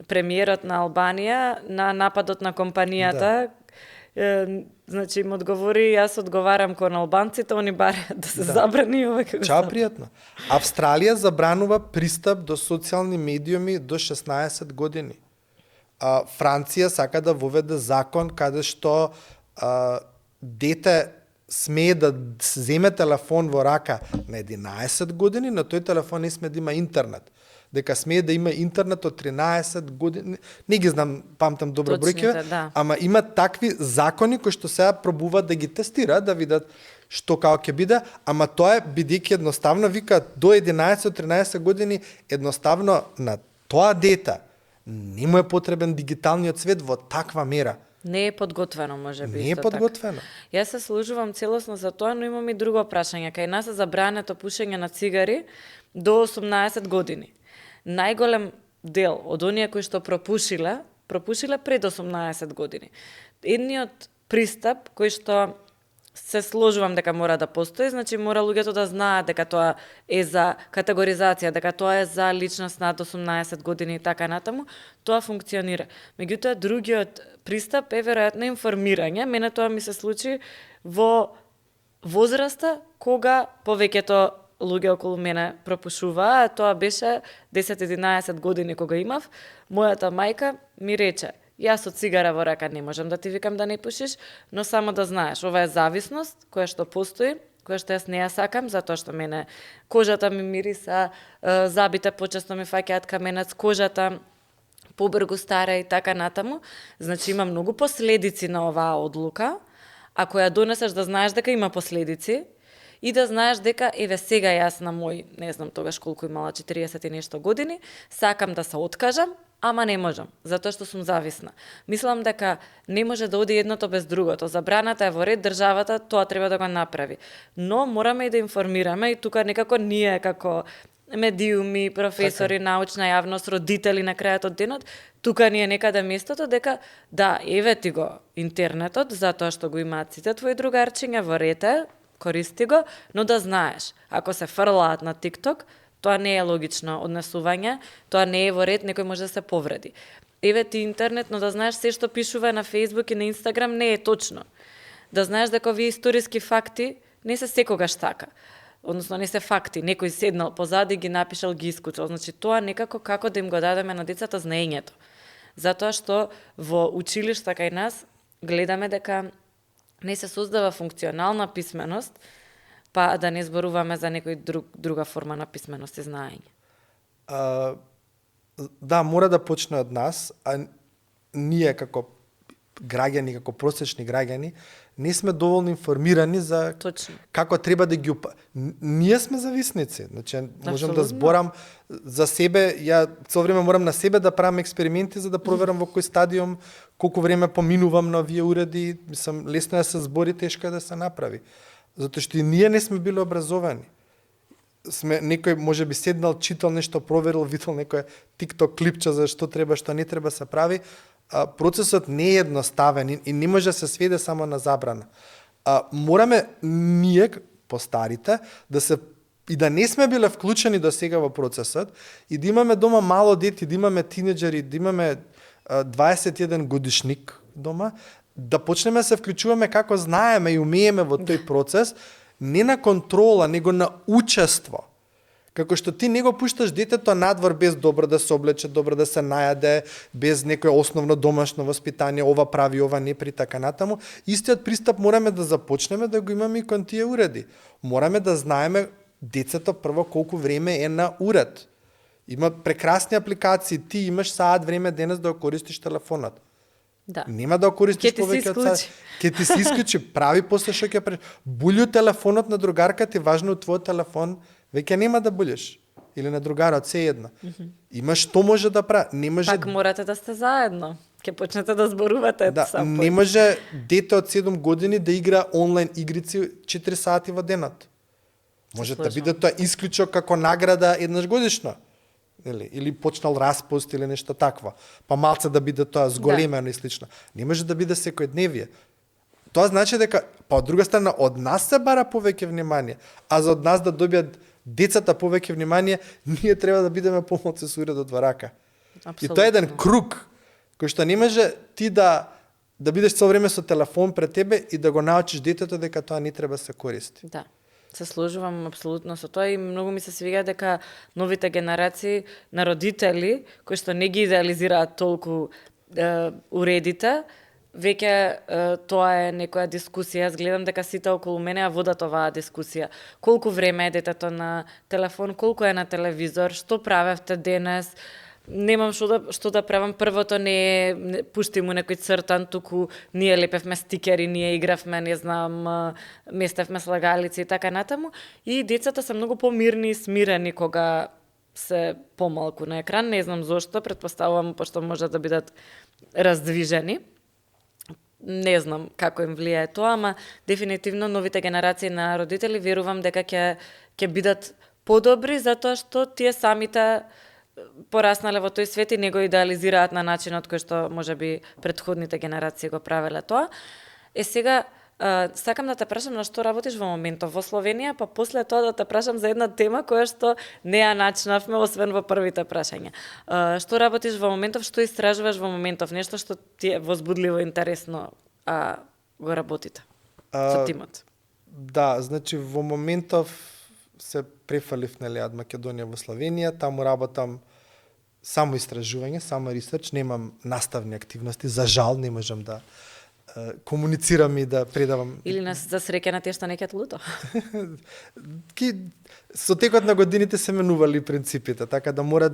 премиерот на Албанија на нападот на компанијата. Да. Значи им одговори, јас одговарам кон албанците, они бараат да се забрани ова како. Чао пријатно. Австралија забранува пристап до социјални медиуми до 16 години. Франција сака да воведе закон каде што дете смее да земе телефон во рака на 11 години, но тој телефон не смее да има интернет. Дека смее да има интернет од 13 години, не ги знам, памтам добро бројките, да. Ама има такви закони кои што сега пробуваат да ги тестираат, да видат што како ќе биде, ама тоа е бидејќи едноставно викаат до 11-13 години едноставно на тоа дете не му е потребен дигиталниот свет во таква мера. Не е подготвено, може би. Не е подготвено. Така. Јас се служувам целосно за тоа, но имам и друго прашање. Кај нас е забрането пушење на цигари до 18 години. Најголем дел од оние кои што пропушиле пред 18 години. Едниот пристап кој што се сложувам дека мора да постои, значи мора луѓето да знаат дека тоа е за категоризација, дека тоа е за личност над 18 години и така натаму, тоа функционира. Меѓутоа, другиот пристап е веројатно информирање. Мене тоа ми се случи во возраста кога повеќето луѓе околу мене пропушуваа, тоа беше 10-11 години кога имав. Мојата мајка ми рече, Јас од цигара во рака не можам да ти викам да не пушиш, но само да знаеш, ова е зависност која што постои, која што јас не ја сакам, затоа што мене кожата ми мириса, забите почесто ми фаќаат каменец, кожата побргу стара и така натаму. Значи има многу последици на оваа одлука, ако ја донесеш да знаеш дека има последици и да знаеш дека еве сега јас на мој, не знам тогаш колку имала, 40 и нешто години, сакам да се откажам, ама не можам, затоа што сум зависна. Мислам дека не може да оди едното без другото. Забраната е во ред, државата тоа треба да го направи. Но мораме и да информираме и тука некако ние како медиуми, професори, научна јавност, родители на крајот од денот, тука ни е некаде местото дека да, еве ти го интернетот, затоа што го имаат сите твои другарчиња, во рете, користи го, но да знаеш, ако се фрлаат на TikTok, тоа не е логично однесување, тоа не е во ред, некој може да се повреди. Еве ти интернет, но да знаеш се што пишува на Facebook и на Instagram не е точно. Да знаеш дека овие историски факти не се секогаш така. Односно не се факти, некој седнал позади, ги напишал, ги искучал. Значи тоа некако како да им го дадеме на децата знаењето. Затоа што во училишта кај нас гледаме дека не се создава функционална писменост, па да не зборуваме за некој друга форма на писменост и знаење. Да, мора да почне од нас, а ние како граѓани, како просечни граѓани, не сме доволно информирани за Точно. како треба да ги Ние сме зависници. Значи, можам да Апсолутно. зборам за себе, ја цело време морам на себе да правам експерименти за да проверам во кој стадиум, колку време поминувам на овие уреди, мислам, лесно е да се збори, тешко е да се направи. Затоа што и ние не сме били образовани. Некој може би седнал, читал нешто, проверил, видел некој TikTok клипче за што треба, што не треба се прави. Процесот не е едноставен и не може да се сведе само на забрана. Мораме ние, постарите, да се и да не сме биле вклучени до сега во процесот и да имаме дома мало дете, да имаме тинеџери, да имаме 21 годишник дома, да почнеме да се вклучуваме како знаеме и умееме во тој процес, не на контрола, него на учество. Како што ти не го пушташ детето надвор без добро да се облече, добро да се најаде, без некој основно домашно воспитание, ова прави, ова не при така натаму, истиот пристап мораме да започнеме да го имаме и кон тие уреди. Мораме да знаеме децето прво колку време е на уред. Има прекрасни апликации, ти имаш саат време денес да го користиш телефонот. Да. Нема да го користиш повеќе од саат. Ќе ти се исклучи, прави после што ќе преш. Булју телефонот на другарка ти, важно од твојот телефон, веќе нема да булиш. Или на другарот, се едно. Има што може да прави. Не може... Пак морате да сте заедно. Ќе почнете да зборувате Да, сам не може дете од 7 години да игра онлайн игрици 4 сати во денот. Може да биде тоа исклучок како награда еднаш годишно. Или почнал распуст или нешто такво. Па малце да биде тоа зголемено и слично. Не може да биде секојдневие. Тоа значи дека, па од друга страна, од нас се бара повеќе внимание, а за од нас да добијат децата повеќе внимание, ние треба да бидеме помалку со уредот во рака. Апсолутно. И тоа е еден круг, кој што не може ти да бидеш цело време со телефон пред тебе и да го научиш детето дека тоа не треба се користи. Да. Се сложувам апсолутно со тоа и многу ми се свига дека новите генерации на родители, кои што не ги идеализираат толку уредите, веќе тоа е некоја дискусија. Јас гледам дека сите околу мене ја водат оваа дискусија. Колку време е детето на телефон, колку е на телевизор, што правевте денес, немам што да правам. Првото не е пушти му некој цртан, туку ние лепевме стикери, ние игравме, не знам, местевме слагалици и така натаму. И децата се многу помирни и смирени кога се помалку на екран. Не знам зошто, претпоставувам пошто може да бидат раздвижени. Не знам како им влијае тоа, ама дефинитивно новите генерации на родители верувам дека ќе бидат подобри затоа што тие самите пораснале во тој свет и не го идеализираат на начинот кој што можеби претходните генерации го правеле тоа. Сега сакам да те прашам на што работиш во моментов во Словенија, па после тоа да те прашам за една тема која што не ја начнавме освен во првите прашања. Што работиш во моментов, што истражуваш во моментов, нешто што ти е возбудливо, интересно, го работите со тимот? Да, значи во моментов се префалив, нели, од Македонија во Словенија, таму работам само истражување, само ресерч, немам наставни активности, за жал не можам да комуницирам и да предавам. Или нас за среќа на тие што не ќе луто. Со текот на годините се менували принципите, така да мора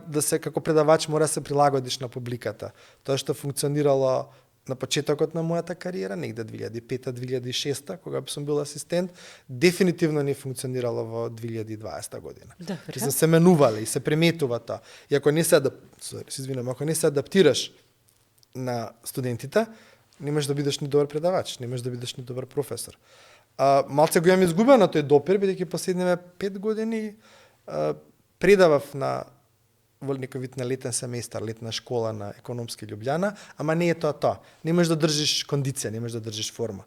да се како предавач мора да се прилагодиш на публиката. Тоа што функционирало на почетокот на мојата кариера, негде 2005-2006, кога сум бил асистент, дефинитивно не функционирало во 2020 година. Добре. Се менувале и се приметува тоа. И ако не се ако не се адаптираш на студентите, не можеш да бидеш ни добар предавач, не можеш да бидеш ни добар професор. Малце го имам изгубено тој допир, бидејќи последниве 5 години предавав во некој вид на летен семестар, летна школа на економски Љубљана, ама не е тоа. Не можеш да држиш кондиција, не можеш да држиш форма.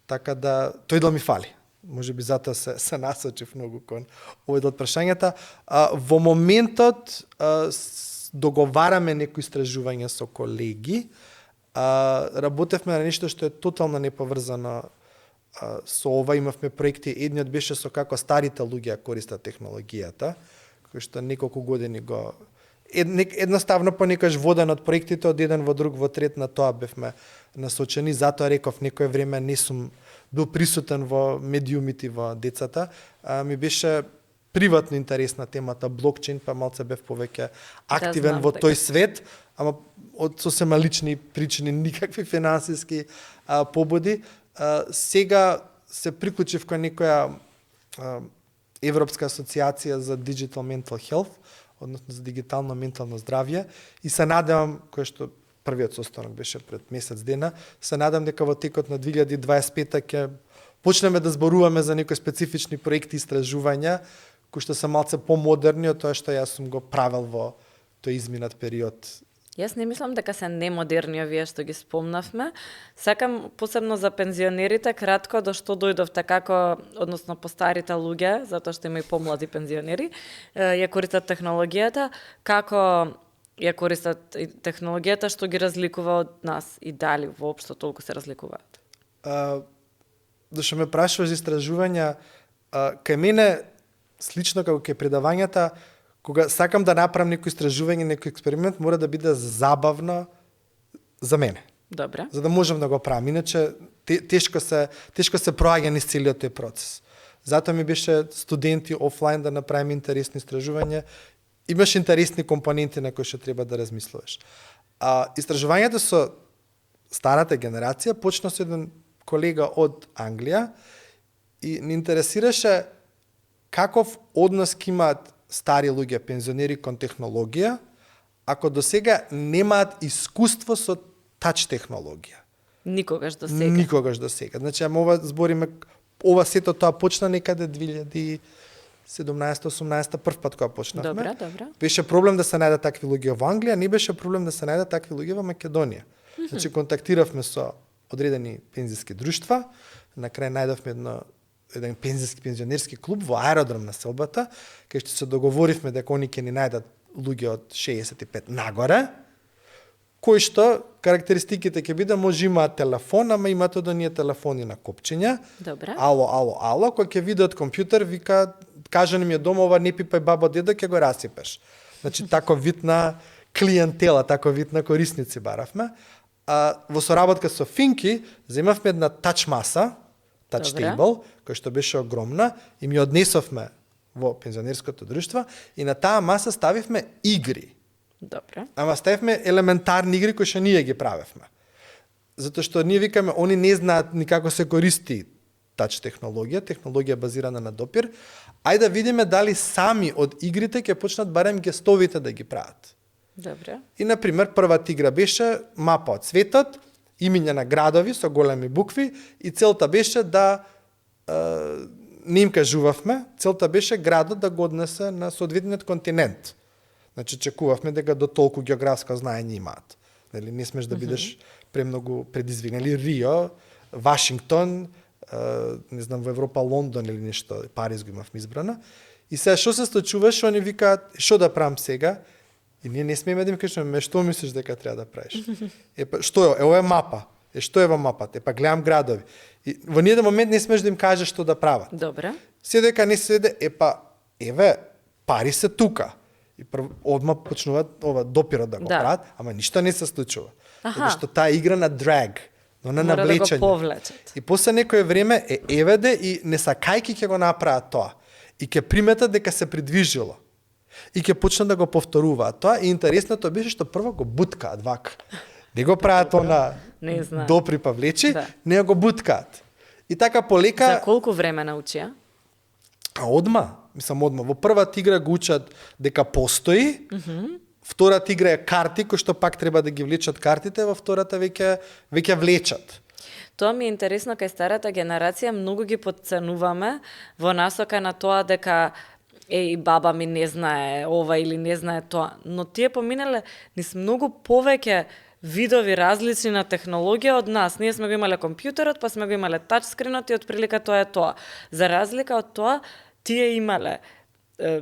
Така да, тој дел ми фали. Може би затоа се насочив многу кон овој дел прашањата. Во моментот договараме некои истражувања со колеги. Работевме на нешто што е тотално неповрзано со ова. Имавме проекти, едниот беше со како старите луѓе користат технологијата, кој што неколку години го едноставно понекогаш воден од проектите од еден во друг во трет на тоа бевме насочени. Затоа реков некое време не сум бил присутен во медиумите во децата. Ми беше приватно интересна темата блокчейн, па малце бев повеќе активен во тој свет, ама од сосема лични причини, никакви финансиски побуди. Сега се приклучив кон некоја Европска асоциација за Digital Mental Health, односно за дигитално ментално здравје, и се надевам, кој што првиот состанок беше пред месец дена, се надам дека во текот на 2025 ќе почнеме да зборуваме за некои специфични проекти и истражувања, кои што се малце помодерни од тоа што јас сум го правел во тој изминат период. Јас не мислам дека се немодерни овие што ги спомнавме. Сакам посебно за пензионерите кратко до што дојдовте, како, односно по старите луѓе, затоа што има и помлади пензионери, ја користат технологијата, како ја користат технологијата, што ги разликува од нас и дали воопшто толку се разликуваат? Зашто ме прашуваш за истражувања, кај мене слично како кај предавањата, кога сакам да направам некој истражување, некој експеримент, мора да биде забавно за мене. Добре. За да можам да го правам. Иначе тешко се проаѓа низ целиот тој процес. Затоа ми беше студенти офлайн да направим интересни истражувања. Имаш интересни компоненти на кои што треба да размислуваш. Истражувањето со старата генерација почна со еден колега од Англија и ни интересираше каков однос ќе имаат стари луѓе, пензионери кон технологија, ако до сега немаат искуство со тач технологија. Никогаш до сега. Никогаш до сега. Значи, ова збориме, ова сето тоа почна некаде 2017-18 прв пат кога почнавме. Добре. Беше проблем да се најдат такви луѓе во Англија, не беше проблем да се најдат такви луѓе во Македонија. Значи, контактиравме со одредени пензиски друштва, на крај најдовме еден пензионерски клуб во аеродром на селбата, кај што се договоривме дека они ќе ни најдат луѓе од 65 нагоре, кои што карактеристиките ќе биде може имаат телефон, ама имаат од оние телефони на копчења. Добре. Ало, кој ќе види од компјутер, вика, кажа ми е дома, ова не пипај бабо дедо, ќе го расипеш. Значи, тако вид на клиентела, тако вид на корисници баравме. Во соработка со Финки, земавме една тач маса, тач тейбл, која што беше огромна, и ми однесовме во пензионерското друштво, и на таа маса ставивме игри. Добре. Ама ставивме елементарни игри кои што ние ги правевме. Затоа што ние викаме, они не знаат ни како се користи тач технологија базирана на допир. Ајде да видиме дали сами од игрите ќе почнат барем гестовите да ги прават. Добре. И, например, првата игра беше мапа од светот, имиња на градови со големи букви, и целта беше да не им кажувавме, целта беше градот да го однесе на соодветниот континент. Значи, чекувавме дека до толку географско знаење имаат. Нели, не смеш да бидеш премногу предизвикан. Или Рио, Вашингтон, не знам, во Европа Лондон или нешто, Париз го имавме избрана. И сега што се случуваше, они викаат, што да правам сега? И ние не смееме да им кажеме, што мислиш дека треба да правиш? Што е? Ова е мапа. Што е во мапата? Гледам градови. И во ниеден момент не смеш да им кажеш што да прават. Добре. Се дека не се еве, пари се тука. И одма почнуваат допирот да го Да. прават, ама ништо не се случува. Аха. Затоа што таа игра на драг, но на Мора да го навлечење. повлечат. И после некое време еведе и не сакајки ќе го направат тоа. И ќе приметат дека се придвижило. И ќе почнат да го повторуваат тоа. И интересното беше што прво го буткаат вака. Не го прават Не знам. допри павлечи, Да. не го буткаат. И така полека... За колку време научија? А одма, во првата игра го учат дека постои, втората игра е карти, кои што пак треба да ги влечат картите, во втората веќе влечат. Тоа ми е интересно кај старата генерација, многу ги подценуваме во насока на тоа дека и баба ми не знае ова или не знае тоа, но тие поминале низ многу повеќе видови различни на технологија од нас. Ние сме го имале компјутерот, па сме го имале тачскринот и отприлика тоа е тоа. За разлика од тоа, тие имале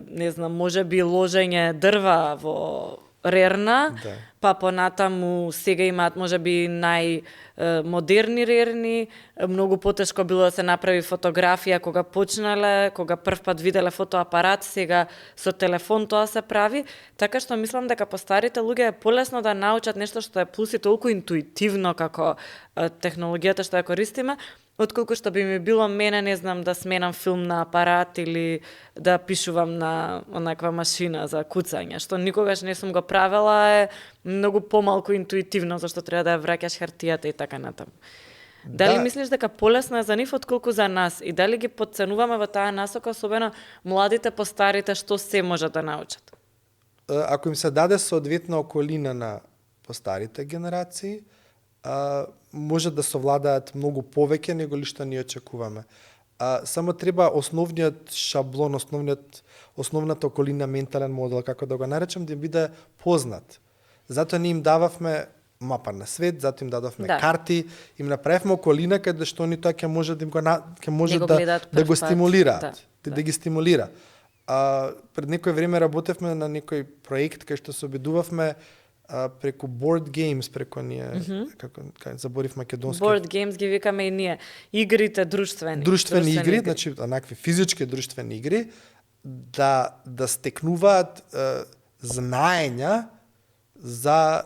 не знам, можеби ложење дрва во рерна, Да. па понатаму сега имаат можеби најмодерни рерни, многу потешко било да се направи фотографија кога почнале, кога првпат виделе фотоапарат, сега со телефон тоа се прави, така што мислам дека по старите луѓе е полесно да научат нешто што е плюс и толку интуитивно како технологијата што ја користиме, отколку што би ми било мене, не знам, да сменам филм на апарат или да пишувам на онаква машина за куцање, што никогаш не сум го правела, е многу помалку интуитивно, зашто треба да ја враќаш хартијата и така натаму. Дали мислиш дека полесно е за нив отколку за нас и дали ги подценуваме во таа насока, особено младите по старите, што се можат да научат? Ако им се даде соодветна околина на постарите генерации, може да совладаат многу повеќе него ли што ние очекуваме. Само треба основниот шаблон, основната околина, ментален модел, како да го наречам, да им биде познат. Затоа ние им дававме мапа на свет, затоа им дадовме карти, им направивме околина каде што они тоа ќе може да им ќе може да го стимулираат, да ги стимулира. Пред некој време работевме на некој проект кај што се обидувавме преку board games, преку ние, како заборив македонски. Board games ги викаме и ние. Игрите друштвени. Друштвени игри, значи онакви физички друштвени игри, да стекнуваат знаења за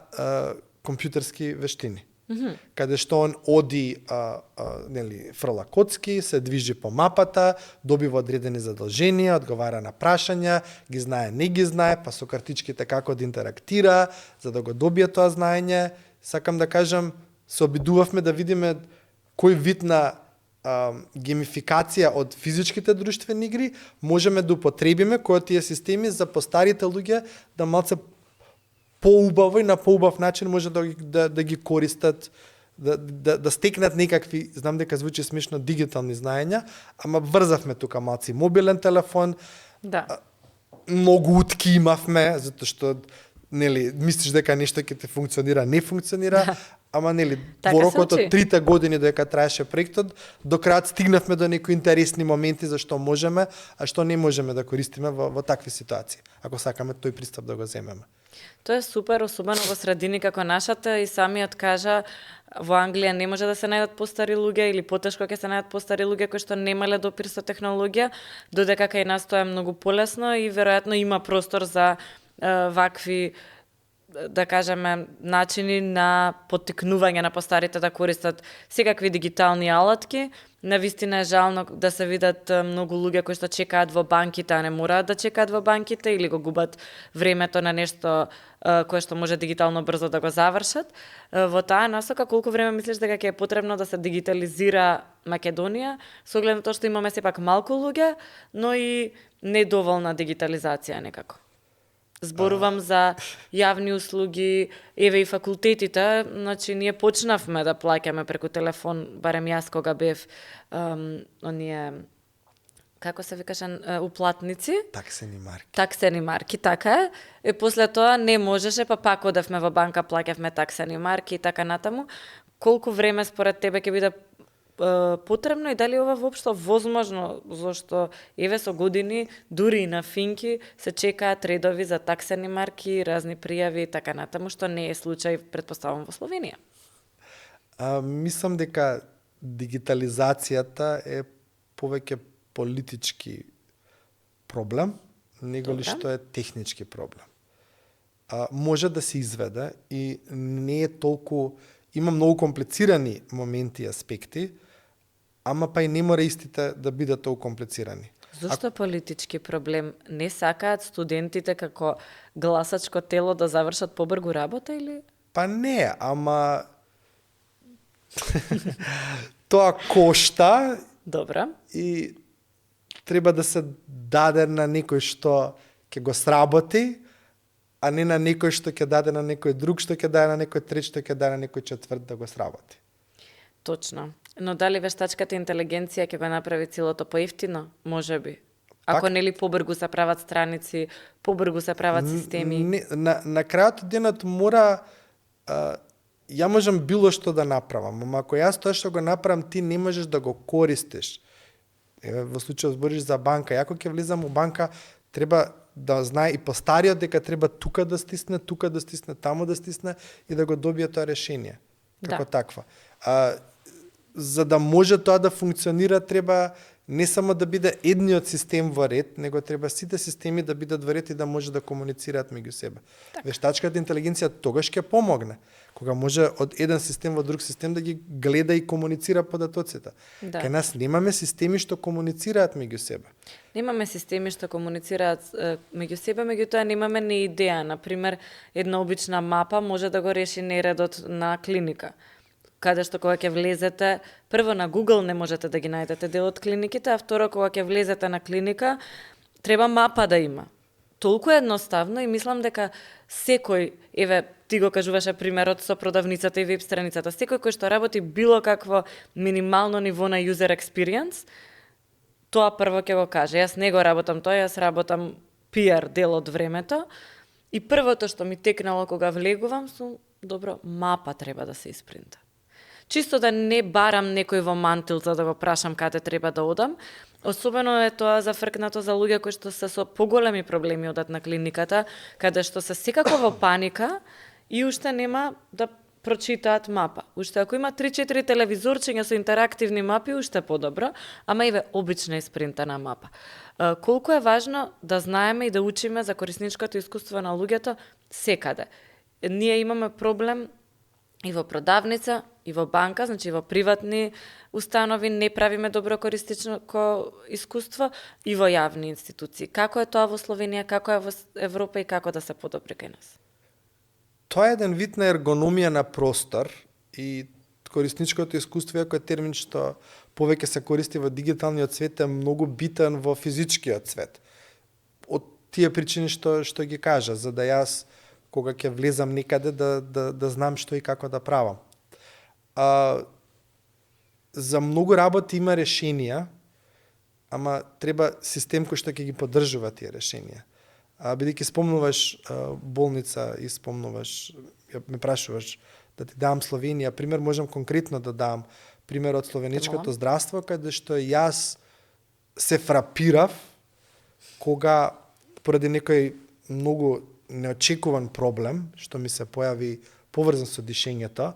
компјутерски вештини. Каде што он оди, фрла коцки, се движи по мапата, добива одредени задолженија, одговара на прашања, ги знае, не ги знае, па со картичките како да интерактира, за да го добие тоа знаење. Сакам да кажам, се обидувавме да видиме кој вид на геймификација од физичките друштвени игри можеме да употребиме, кои тие системи за постарите луѓе да малце поубаво и на поубав начин може да ги користат, да стекнат некакви, знам дека звучи смешно, дигитални знаења, ама врзавме тука малци мобилен телефон, многу утки имавме, затоа што мислиш дека нешто ќе те функционира, не функционира, ама во рокот од 3 години додека траеше проектот, до крајот стигнавме до некои интересни моменти за што можеме, а што не можеме да користиме во такви ситуации, ако сакаме тој пристап да го земеме. Тоа е супер, особено во средини како нашата, и самиот кажа, во Англија не може да се најдат постари луѓе или потешко ќе се најдат постари луѓе кои што немале допир со технологија, додека кај нас тоа е многу полесно и веројатно има простор за вакви, да кажеме, начини на поттикнување на постарите да користат секакви дигитални алатки. Навистина е жално да се видат многу луѓе кои што чекаат во банките, а не мораат да чекаат во банките или го губат времето на нешто кое што може дигитално брзо да го завршат. Во таа насока, колку време мислиш дека ќе е потребно да се дигитализира Македонија, со оглед на тоа што имаме сепак малку луѓе, но и недоволна дигитализација некако? Зборувам за јавни услуги, еве и факултетите, значи ние почнавме да плаќаме преку телефон, барем јас кога бев оние, како се викаше, уплатници? Таксени марки, така е. И после тоа не можеше, па пак одевме во банка, плаќавме таксени марки и така натаму. Колку време според тебе ќе биде потребно и дали ова воопшто возможно, зашто еве со години дури и на финки се чекаат редови за таксени марки, разни пријави и така натаму, што не е случај, претпоставам, во Словенија. Мислам дека дигитализацијата е повеќе политички проблем, него ли Добра. што е технички проблем. Може да се изведе и не е толку, има многу комплицирани моменти и аспекти, ама па и не мора истите да бидат толку комплицирани. Зошто политички проблем? Не сакаат студентите како гласачко тело да завршат побргу работа или? Па не, ама тоа кошта Добра. и треба да се даде на некој што ќе го сработи, а не на некој што ќе даде на некој друг, што ќе даде на некој трет, што ќе даде на некој четврт да го сработи. Точно. Но дали вештачката интелигенција ќе го направи целото поевтино? Може би. Ако Пак- нели побргу се прават страници, побргу се прават системи. На крајот од денот мора ја можам било што да направам, ама ако јас тоа што го направам, ти не можеш да го користиш. Еве во случај збориш за банка, ако ќе влезам у банка, треба да знае и постариот дека треба тука да стисне, таму да стисне и да го добие тоа решение. Како Да. таква. За да може тоа да функционира, треба не само да биде едниот систем во ред, него треба сите системи да бидат во ред и да може да комуницираат меѓу себе. Вештачката интелигенција тогаш ќе помогне, кога може од еден систем во друг систем да ги гледа и комуницира податоците. Да. Кај нас немаме системи што комуницираат меѓу себе. Немаме системи што комуницираат меѓу себе, меѓутоа немаме ни идеја. Например, една обична мапа може да го реши нередот на клиника. Каде што кога ќе влезете, прво на Google не можете да ги најдете дел од клиниките, а второ кога ќе влезете на клиника, треба мапа да има. Толку едноставно и мислам дека секој, еве, ти го кажуваше примерот со продавницата и веб страницата, секој кој што работи било какво минимално ниво на user experience, тоа прво ќе го каже. Јас не го работам тоа, јас работам PR дел од времето. И првото што ми текнало кога влегувам, сум, добро, мапа треба да се испринта. Чисто да не барам некој во мантил за да го прашам каде треба да одам. Особено е тоа зафркнато за луѓе кои што се со поголеми проблеми одат на клиниката, каде што се секако во паника и уште нема да прочитаат мапа. Уште ако има 3-4 телевизорчиња со интерактивни мапи, уште подобро, ама еве обична испринтана мапа. Колку е важно да знаеме и да учиме за корисничкото искуство на луѓето секаде. Ние имаме проблем и во продавница, и во банка, значи во приватни установи не правиме добро користично искуство и во јавни институции. Како е тоа во Словенија, како е во Европа и како да се подобри кај нас? Тоа е еден вид на ергономија на простор и корисничкото искуство, ако е термин што повеќе се користи во дигиталниот свет, е многу битен во физичкиот свет. Од тие причини што ги кажа, за да јас кога ќе влезам некаде да знам што и како да правам. За многу работи има решенија, ама треба систем кој што ќе ги поддржува тие решенија. Бидејќи спомнуваш болница и спомнуваш, ме прашуваш да ти дам Словенија, пример можам конкретно да дам пример од словеничкото здравство, каде што јас се фрапирав кога поради некој многу неочекуван проблем што ми се појави поврзан со дишењето,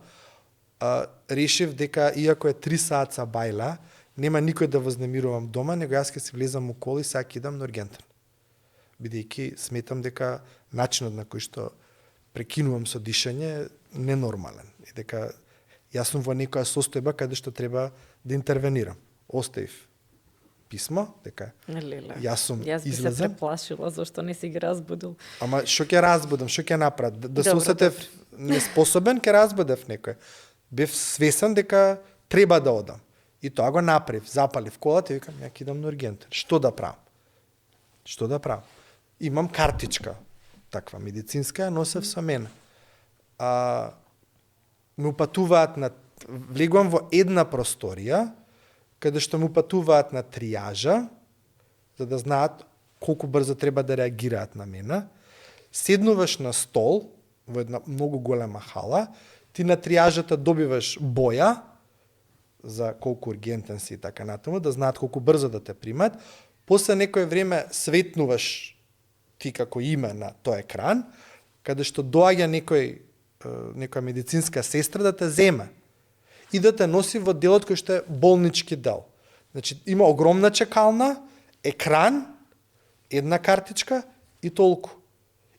решив дека иако е 3 саат бајла, нема никој да вознемирувам дома, него јас ќе си влезам у кола и сега ќе идам на ургентен. Бидејќи сметам дека начинот на кој што прекинувам со дишење е ненормален и дека јас сум во некоја состојба каде што треба да интервенирам. Оставив писмо дека јас сум Јас би се излезен. преплашила зашто не си ги разбудил. Ама што ќе разбудам, што ќе направам? Да се Добро, осетев неспособен, ќе разбудев некој. Бев свесен дека треба да одам. И тоа го направив, запалив колата и викам, ја ќе идам на ургентен. Што да правам? Што да правам? Имам картичка, таква медицинска, ја носев со мене. Ме упатуваат влегувам во една просторија, каде што ме упатуваат на тријажа, за да знаат колку брзо треба да реагираат на мене. Седнуваш на стол, во една многу голема хала, ти на тријажата добиваш боја, за колку ургентен си и така натаму, да знаат колку брзо да те примат. После некое време светнуваш ти како име на тој екран, каде што доаѓа некоја медицинска сестра да те земе и да те носи во делот кој што е болнички дел. Значи, има огромна чекална, екран, една картичка и толку.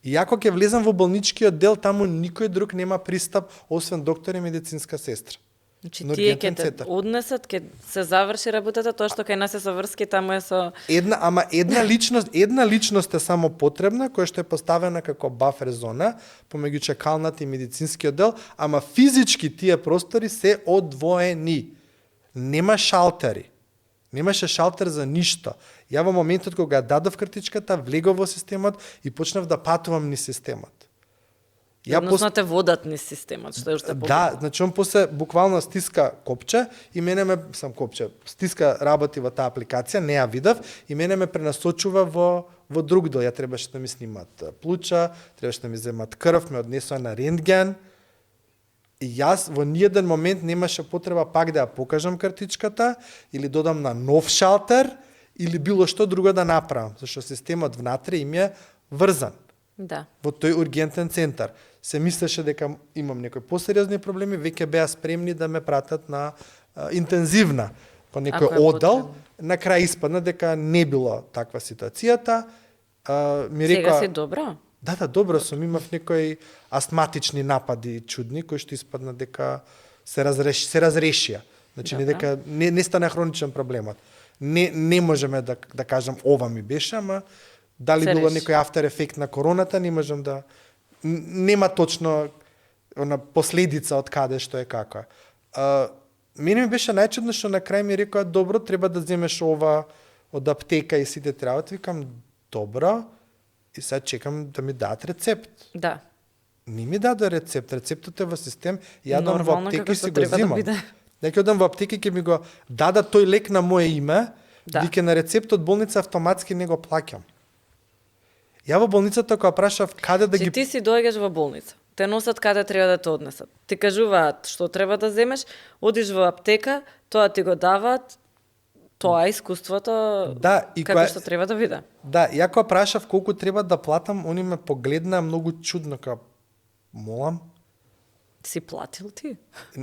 И ако ќе влезам во болничкиот дел, таму никој друг нема пристап, освен доктор и медицинска сестра. Значи На тие ургентен ќе те центар. однесат, ќе се заврши работата, тоа што кај нас е со врски, таму е со... Една личност е само потребна, која што е поставена како бафер зона помеѓу чекалната и медицинскиот дел, ама физички тие простори се одвоени. Нема шалтери. Немаше шалтер за ништо. Ја во моментот кога ја дадов картичката, влегов во системот и почнав да патувам ни системот. Односно те водат низ системот, што е уште Да, значи он после буквално стиска копче и мене ме стиска работи во таа апликација, не ја видов и мене ме пренасочува во друг дел. Ја требаше да ми снимат плуча, требаше да ми земат крв, ме однесоа на рентген. И јас во ниеден момент немаше потреба пак да ја покажам картичката или додам на нов шалтер или било што друго да направам, зашто системот внатре им е врзан. Да. Во тој ургентен центар. Се мислеше дека имам некои посериозни проблеми, веќе беа спремни да ме пратат на интензивна по некој одел. На крај испадна дека не било таква ситуацијата. Ми рекоа, Сега си добро? Да, добро сум, имав некои астматични напади чудни кои што испадна дека се разрешија. Значи не дека не стана хроничен проблемот. Не можеме да кажам ова ми беше, ама дали било некој афтер ефект на короната, не можам да нема точно последица од каде што е како. Мене ми беше најчудно што на крај ми рекоа добро, треба да земеш ова од аптека и сите треба. Викам добро. И сега чекам да ми дадат рецепт. Да. Не ми даде рецепт. Рецептот е во систем. Ја одам во аптека и си го треба земам. Дека одам во аптека и ќе ми го дадат тој лек на моје име, дека на рецептот болница автоматски не го плаќам. Ја во болницата кога прашав каде да ги... Ти си доаѓаш во болница, те носат каде треба да те однесат. Ти кажуваат што треба да земеш, одиш во аптека, тоа ти го даваат, тоа е искуството како што треба да биде. Да, ја кога прашав колку треба да платам, они ме погледнаа многу чудно, кога молам. Си платил ти?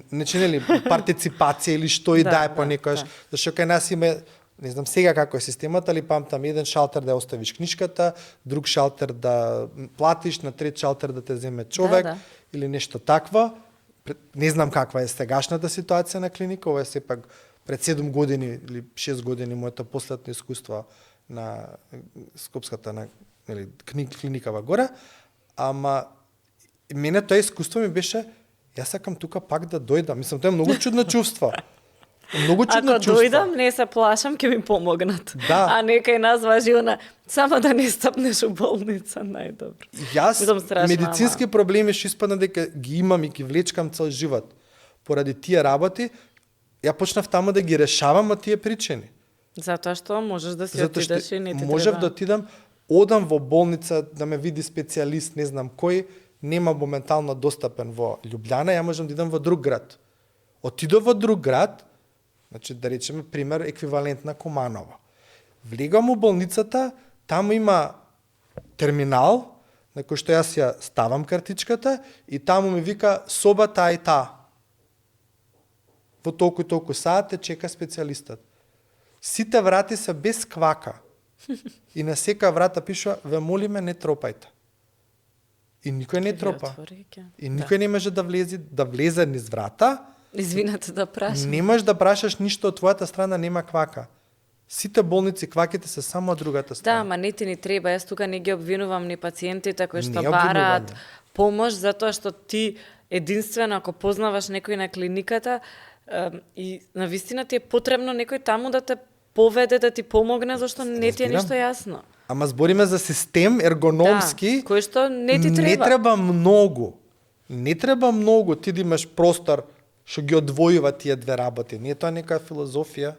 Значи, нели, партиципација или што и да е понекогаш, зашто кај нас има, не знам сега како е системата, али памтам еден шалтер да ја оставиш книшката, друг шалтер да платиш, на трет шалтер да те земе човек или нешто такво. Не знам каква е сегашната ситуација на клиника, ова е сепак пред 7 години или 6 години моето последно искуство на Скопската клиника во горе, ама мене тоа искуство ми беше, јас сакам тука пак да дојдам. Мислам, тоа е многу чудно чувство. Многу чудно чувство. Ако дојдам, не се плашам, ќе ми помогнат. Да. А некај нас важи она, само да не стапнеш у болница, најдобро. Јас медицински проблеми што испадна дека ги имам и ги влечкам цел живот. Поради тие работи, ја почнав таму да ги решавам од тие причини. Затоа што можеш да си отидеш и не ти можев треба. Да отидам, одам во болница да ме види специјалист, не знам кој, нема моментално достапен во Љубљана, ја можам да идам во друг град. Отидов во друг град, значи да речеме пример еквивалент на Куманово. Влегам у болницата, таму има терминал на кој што јас ја ставам картичката и таму ми вика соба таа и таа. Во толку и толку саат те чека специјалистот. Сите врати се без квака. И на сека врата пишува, ве молиме, не тропајте. И никој не тропа. И никој не може да влезе низ врата. Извинете да прашам. Не можеш да прашаш ништо од твојата страна, нема квака. Сите болници, кваките се само од другата страна. Да, ама не ти ни треба. Јас тука не ги обвинувам ни пациентите кои што бараат помош, затоа што ти единствено ако познаваш некој на клиниката, и навистина ти е потребно некој таму да те поведе, да ти помогне, зашто не ти е ништо јасно. Ама збориме за систем ергономски, кој што не ти треба. Не треба многу. Не треба многу ти да имаш простор што ги одвојува тие две работи. Не е тоа нека филозофија.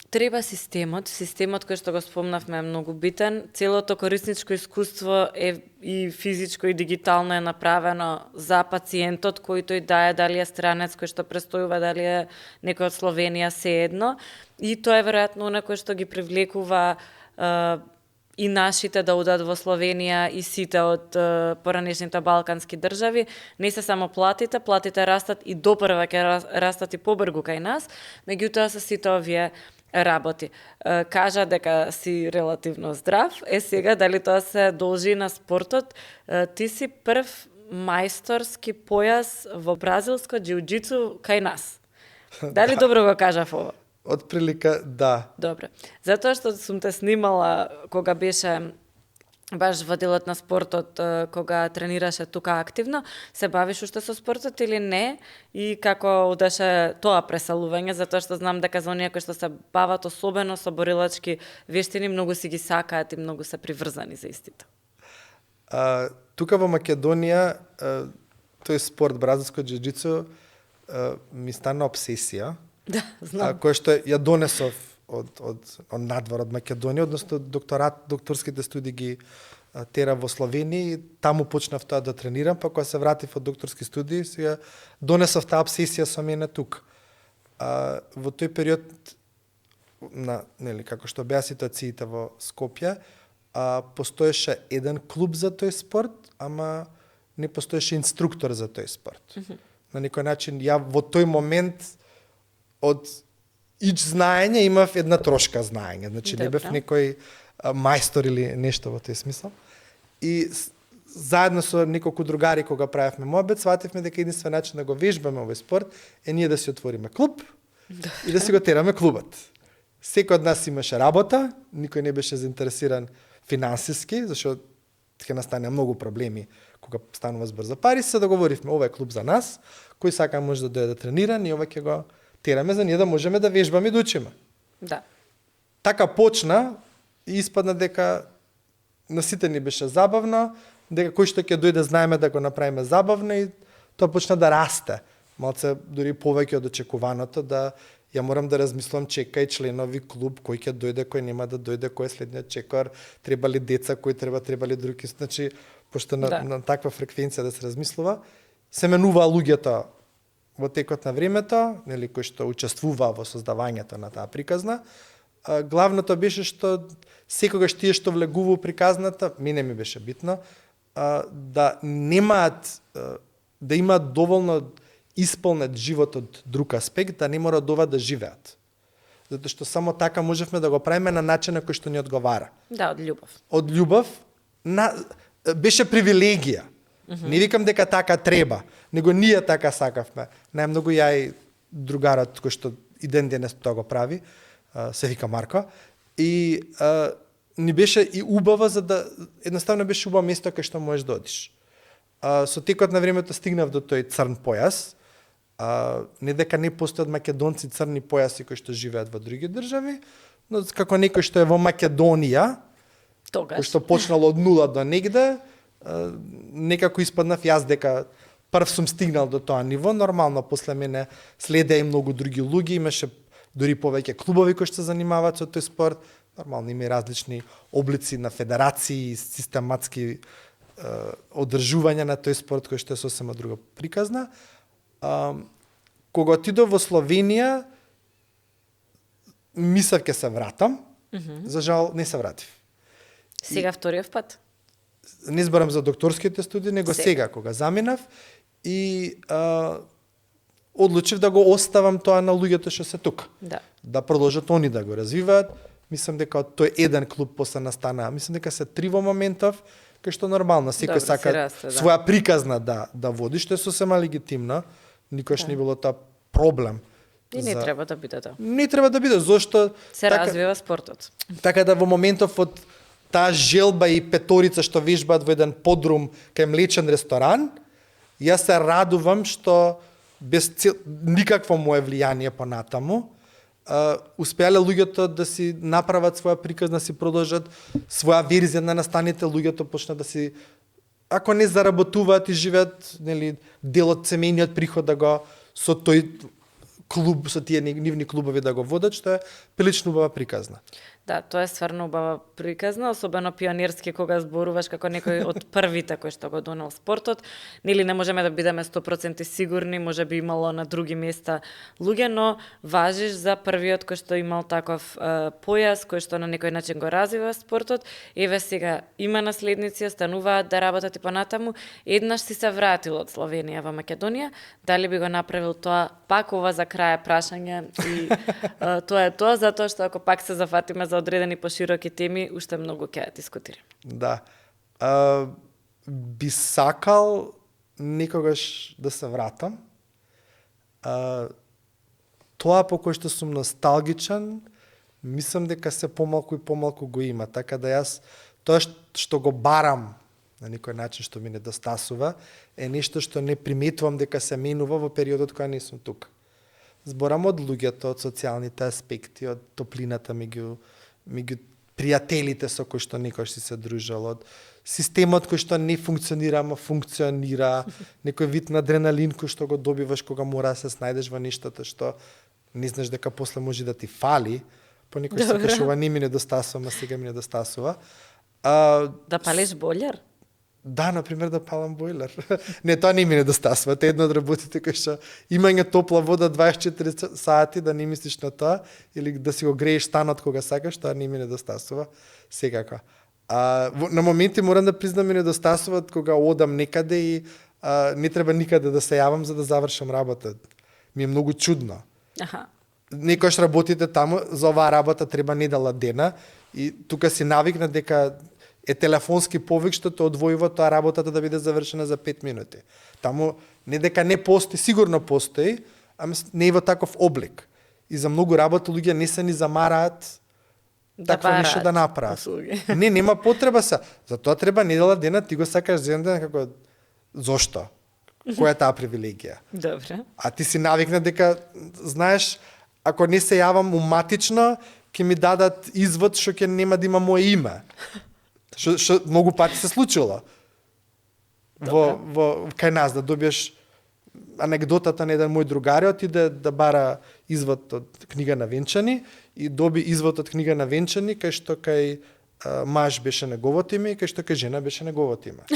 Треба системот кој што го спомнавме е многу битен. Целото корисничко искуство е и физичко и дигитално е направено за пациентот, кој тој да е, дали е странец кој што престојува, дали е некој од Словенија, сеедно. И тоа е веројатно оно кој што ги привлекува и нашите да одат во Словенија и сите од поранешните балкански држави. Не се само платите растат и допрва ќе растат и побргу кај нас, меѓутоа се сите овие работи. Кажа дека си релативно здрав. Сега, дали тоа се должи на спортот? Ти си прв мајсторски појас во бразилско џиу-џицу кај нас. Дали добро го кажав ова? Од прилика, да. Добре. Затоа што сум те снимала кога беше баш во делот на спортот, кога тренираше тука активно, се бавиш уште со спортот или не? И како одеше тоа преселување, затоа што знам дека за оние кои што се бават особено со борилачки вештини, многу си ги сакаат и многу се приврзани за истите. Тука во Македонија, тој спорт, бразилско џиу-џицу, ми стана обсесија. Да, знам. Која што ја донесов од надвор од Македонија, односно докторските студии ги тера во Словенија и таму почнав тоа да тренирам, па кога се вратив од докторски студии, сега донесов таа обсесија со мене тук. Во тој период како што беа ситуациите во Скопје, постоеше еден клуб за тој спорт, ама не постоеше инструктор за тој спорт. На некој начин ја во тој момент од знаење имав една трошка знаење, значи не бев некој мајстор или нешто во тој смисла. И заедно со неколку другари кога правевме моабет, свативме дека единствен начин да го вежбаме овој спорт е ние да си отвориме клуб и да си го тераме клубот. Секој од нас имаше работа, никој не беше заинтересиран финансиски, зашто ќе настане многу проблеми кога станува збор за пари, се договоривме ова е клуб за нас, кој сака може да дојде да тренира, ние ова ќе го тераме за ние да можеме да вежбаме и да учиме. Да. Така почна и испадна дека на сите ни беше забавно, дека кој што ќе дојде знаеме да го направиме забавно и тоа почна да расте. Малце дури повеќе од очекуваното, да ја морам да размислам чекај членови клуб, кој ќе дојде, кој нема да дојде, кој е следниот чекор, треба ли деца, кој треба ли други, значи пошто на таква фреквенција да се размислува, се менуваа луѓето во текот на времето, нели кои што учествуваа во создавањето на таа приказна. Главното беше што секогаш тие што влегува приказната, мене ми беше битно, да немаат, да имаат доволно исполнет живот од друг аспект, да не мора од ова да живеат. Затоа што само така можевме да го правиме на начин на кој што ни одговара. Да, од љубов. Од љубов беше привилегија. Не викам дека така треба, него ние така сакавме. Најмногу ја и другарот кој што и ден денес тоа го прави, се вика Марко, и ни беше и убаво за да едноставно беше убаво место кај што можеш да одиш. Со текот на времето стигнав до тој црн појас. Не дека не постојат македонци црни појаси кои што живеат во други држави, но како некој што е во Македонија, кој што почнал од нула до негде, некако испаднав јас дека прв сум стигнал до тоа ниво, нормално после мене следеа и многу други луѓе, имаше дури повеќе клубови кои што се занимаваат со тој спорт, нормално има и различни облици на федерации, систематски одржување на тој спорт кој што е сосема друга приказна. Кога отидов во Словенија, мислев ќе се вратам, за жал не се вратив. Сега вториот пат? Не зборам за докторските студии, него сега кога заминав и одлучив да го оставам тоа на луѓето што се тука. Да продолжат они да го развиваат. Мислам дека од тој еден клуб после настана, мислам дека се 3 во моментов, кај што нормално секој сака своја приказна да води, што е сосема легитимно. Никош не било тоа проблем. И не треба да биде тоа. Не треба да биде, зашто се развива спортот. Така да во моментов од таа желба и петорица што вежбаат во еден подрум кај млечен ресторан, јас се радувам што без никакво мое влијание понатаму, успеале луѓето да си направат своја приказна, да си продолжат своја верзија на настаните, луѓето почна да си, ако не заработуваат и живеат, нели, дел од семејниот приход да го со тој клуб, со тие нивни клубови да го водат, што е прилично убава приказна. Да, тоа е стварно убава приказна, особено пионерски кога зборуваш како некој од првите кој што го донел спортот. Нели не можеме да бидеме 100% сигурни, може би имало на други места луѓе, но важиш за првиот кој што имал таков појас, кој што на некој начин го развива спортот. Еве сега има наследници, остануваат да работат и понатаму. Еднаш си се вратил од Словенија во Македонија. Дали би го направил тоа пак ова за крај прашање и тоа е тоа, затоа што ако пак се зафатиме за одредени пошироки теми, уште многу ќе ја дискутираме. Да. Би сакал некогаш да се вратам. Тоа по кој што сум носталгичен, мислам дека се помалку и помалку го има. Така да јас, тоа што го барам на некој начин што ми недостасува, е нешто што не приметувам дека се менува во периодот кога не сум тука. Зборам од луѓето, од социјалните аспекти, од топлината меѓу пријателите со кои што некој си се дружал, од системот кој што не функционира, ама функционира, некој вид на адреналин кој што го добиваш кога мора да се снајдеш во нештото што не знаеш дека после може да ти фали, по некој се кажува ова не ми недостасува, ама сега ми недостасува. Да палиш бољар? Да, например, да палам бойлер. Не, тоа не ми недостасува. Тоа е едно од работите кои што имање топла вода 24 сати, да не мислиш на тоа, или да си го грееш станот кога сакаш, тоа не ми недостасува. Секако. На моменти морам да признам ми недостасува кога одам некаде и не треба никаде да се јавам за да завршам работа. Ми е многу чудно. Аха. Некојаш работите таму, за оваа работа треба недела дена и тука си навикна дека е телефонски повик што те одвојува тоа работата да биде завршена за 5 минути. Таму не дека не постои, сигурно постои, ама не е во таков облик. И за многу работа луѓе не се ни замараат такво нешто да направат. Не, нема потреба се. Затоа треба недела дена, ти го сакаш за ден како зошто? Која е таа привилегија? Добре. А ти си навикна дека знаеш, ако не се јавам уматично, ќе ми дадат извод што ќе нема да има моје име. Што многу пати се случило. Во кај нас да добиеш анегдотата на еден мој другари, отиде да бара извод од книга на венчани и доби извод од книга на венчани кај што кај маж беше неговото име и кај што кај жена беше неговото име.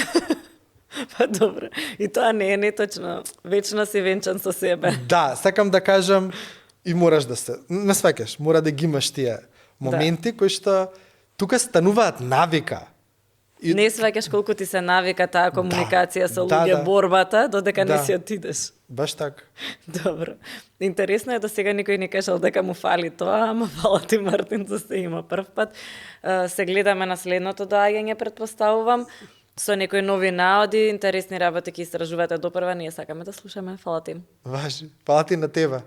Па добро. И тоа не е неточно. Вечно си венчан со себе. Да, сакам да кажам и мораш да се, не сваќаш, мора да ги имаш тие моменти кои што тука стануваат навика. И... Не сваќаш колку ти се навика таа комуникација со луѓе, борбата, додека не си отидеш. Баш така. Добро. Интересно е да сега никој не кажал дека му фали тоа, ама фала ти, Мартин, за се има прв пат. Се гледаме на следното доаѓање, предпоставувам, со некои нови наоди, интересни работи ќе истражувате допрва, ние сакаме да слушаме. Фала ти. Важи. Фала ти на тебе.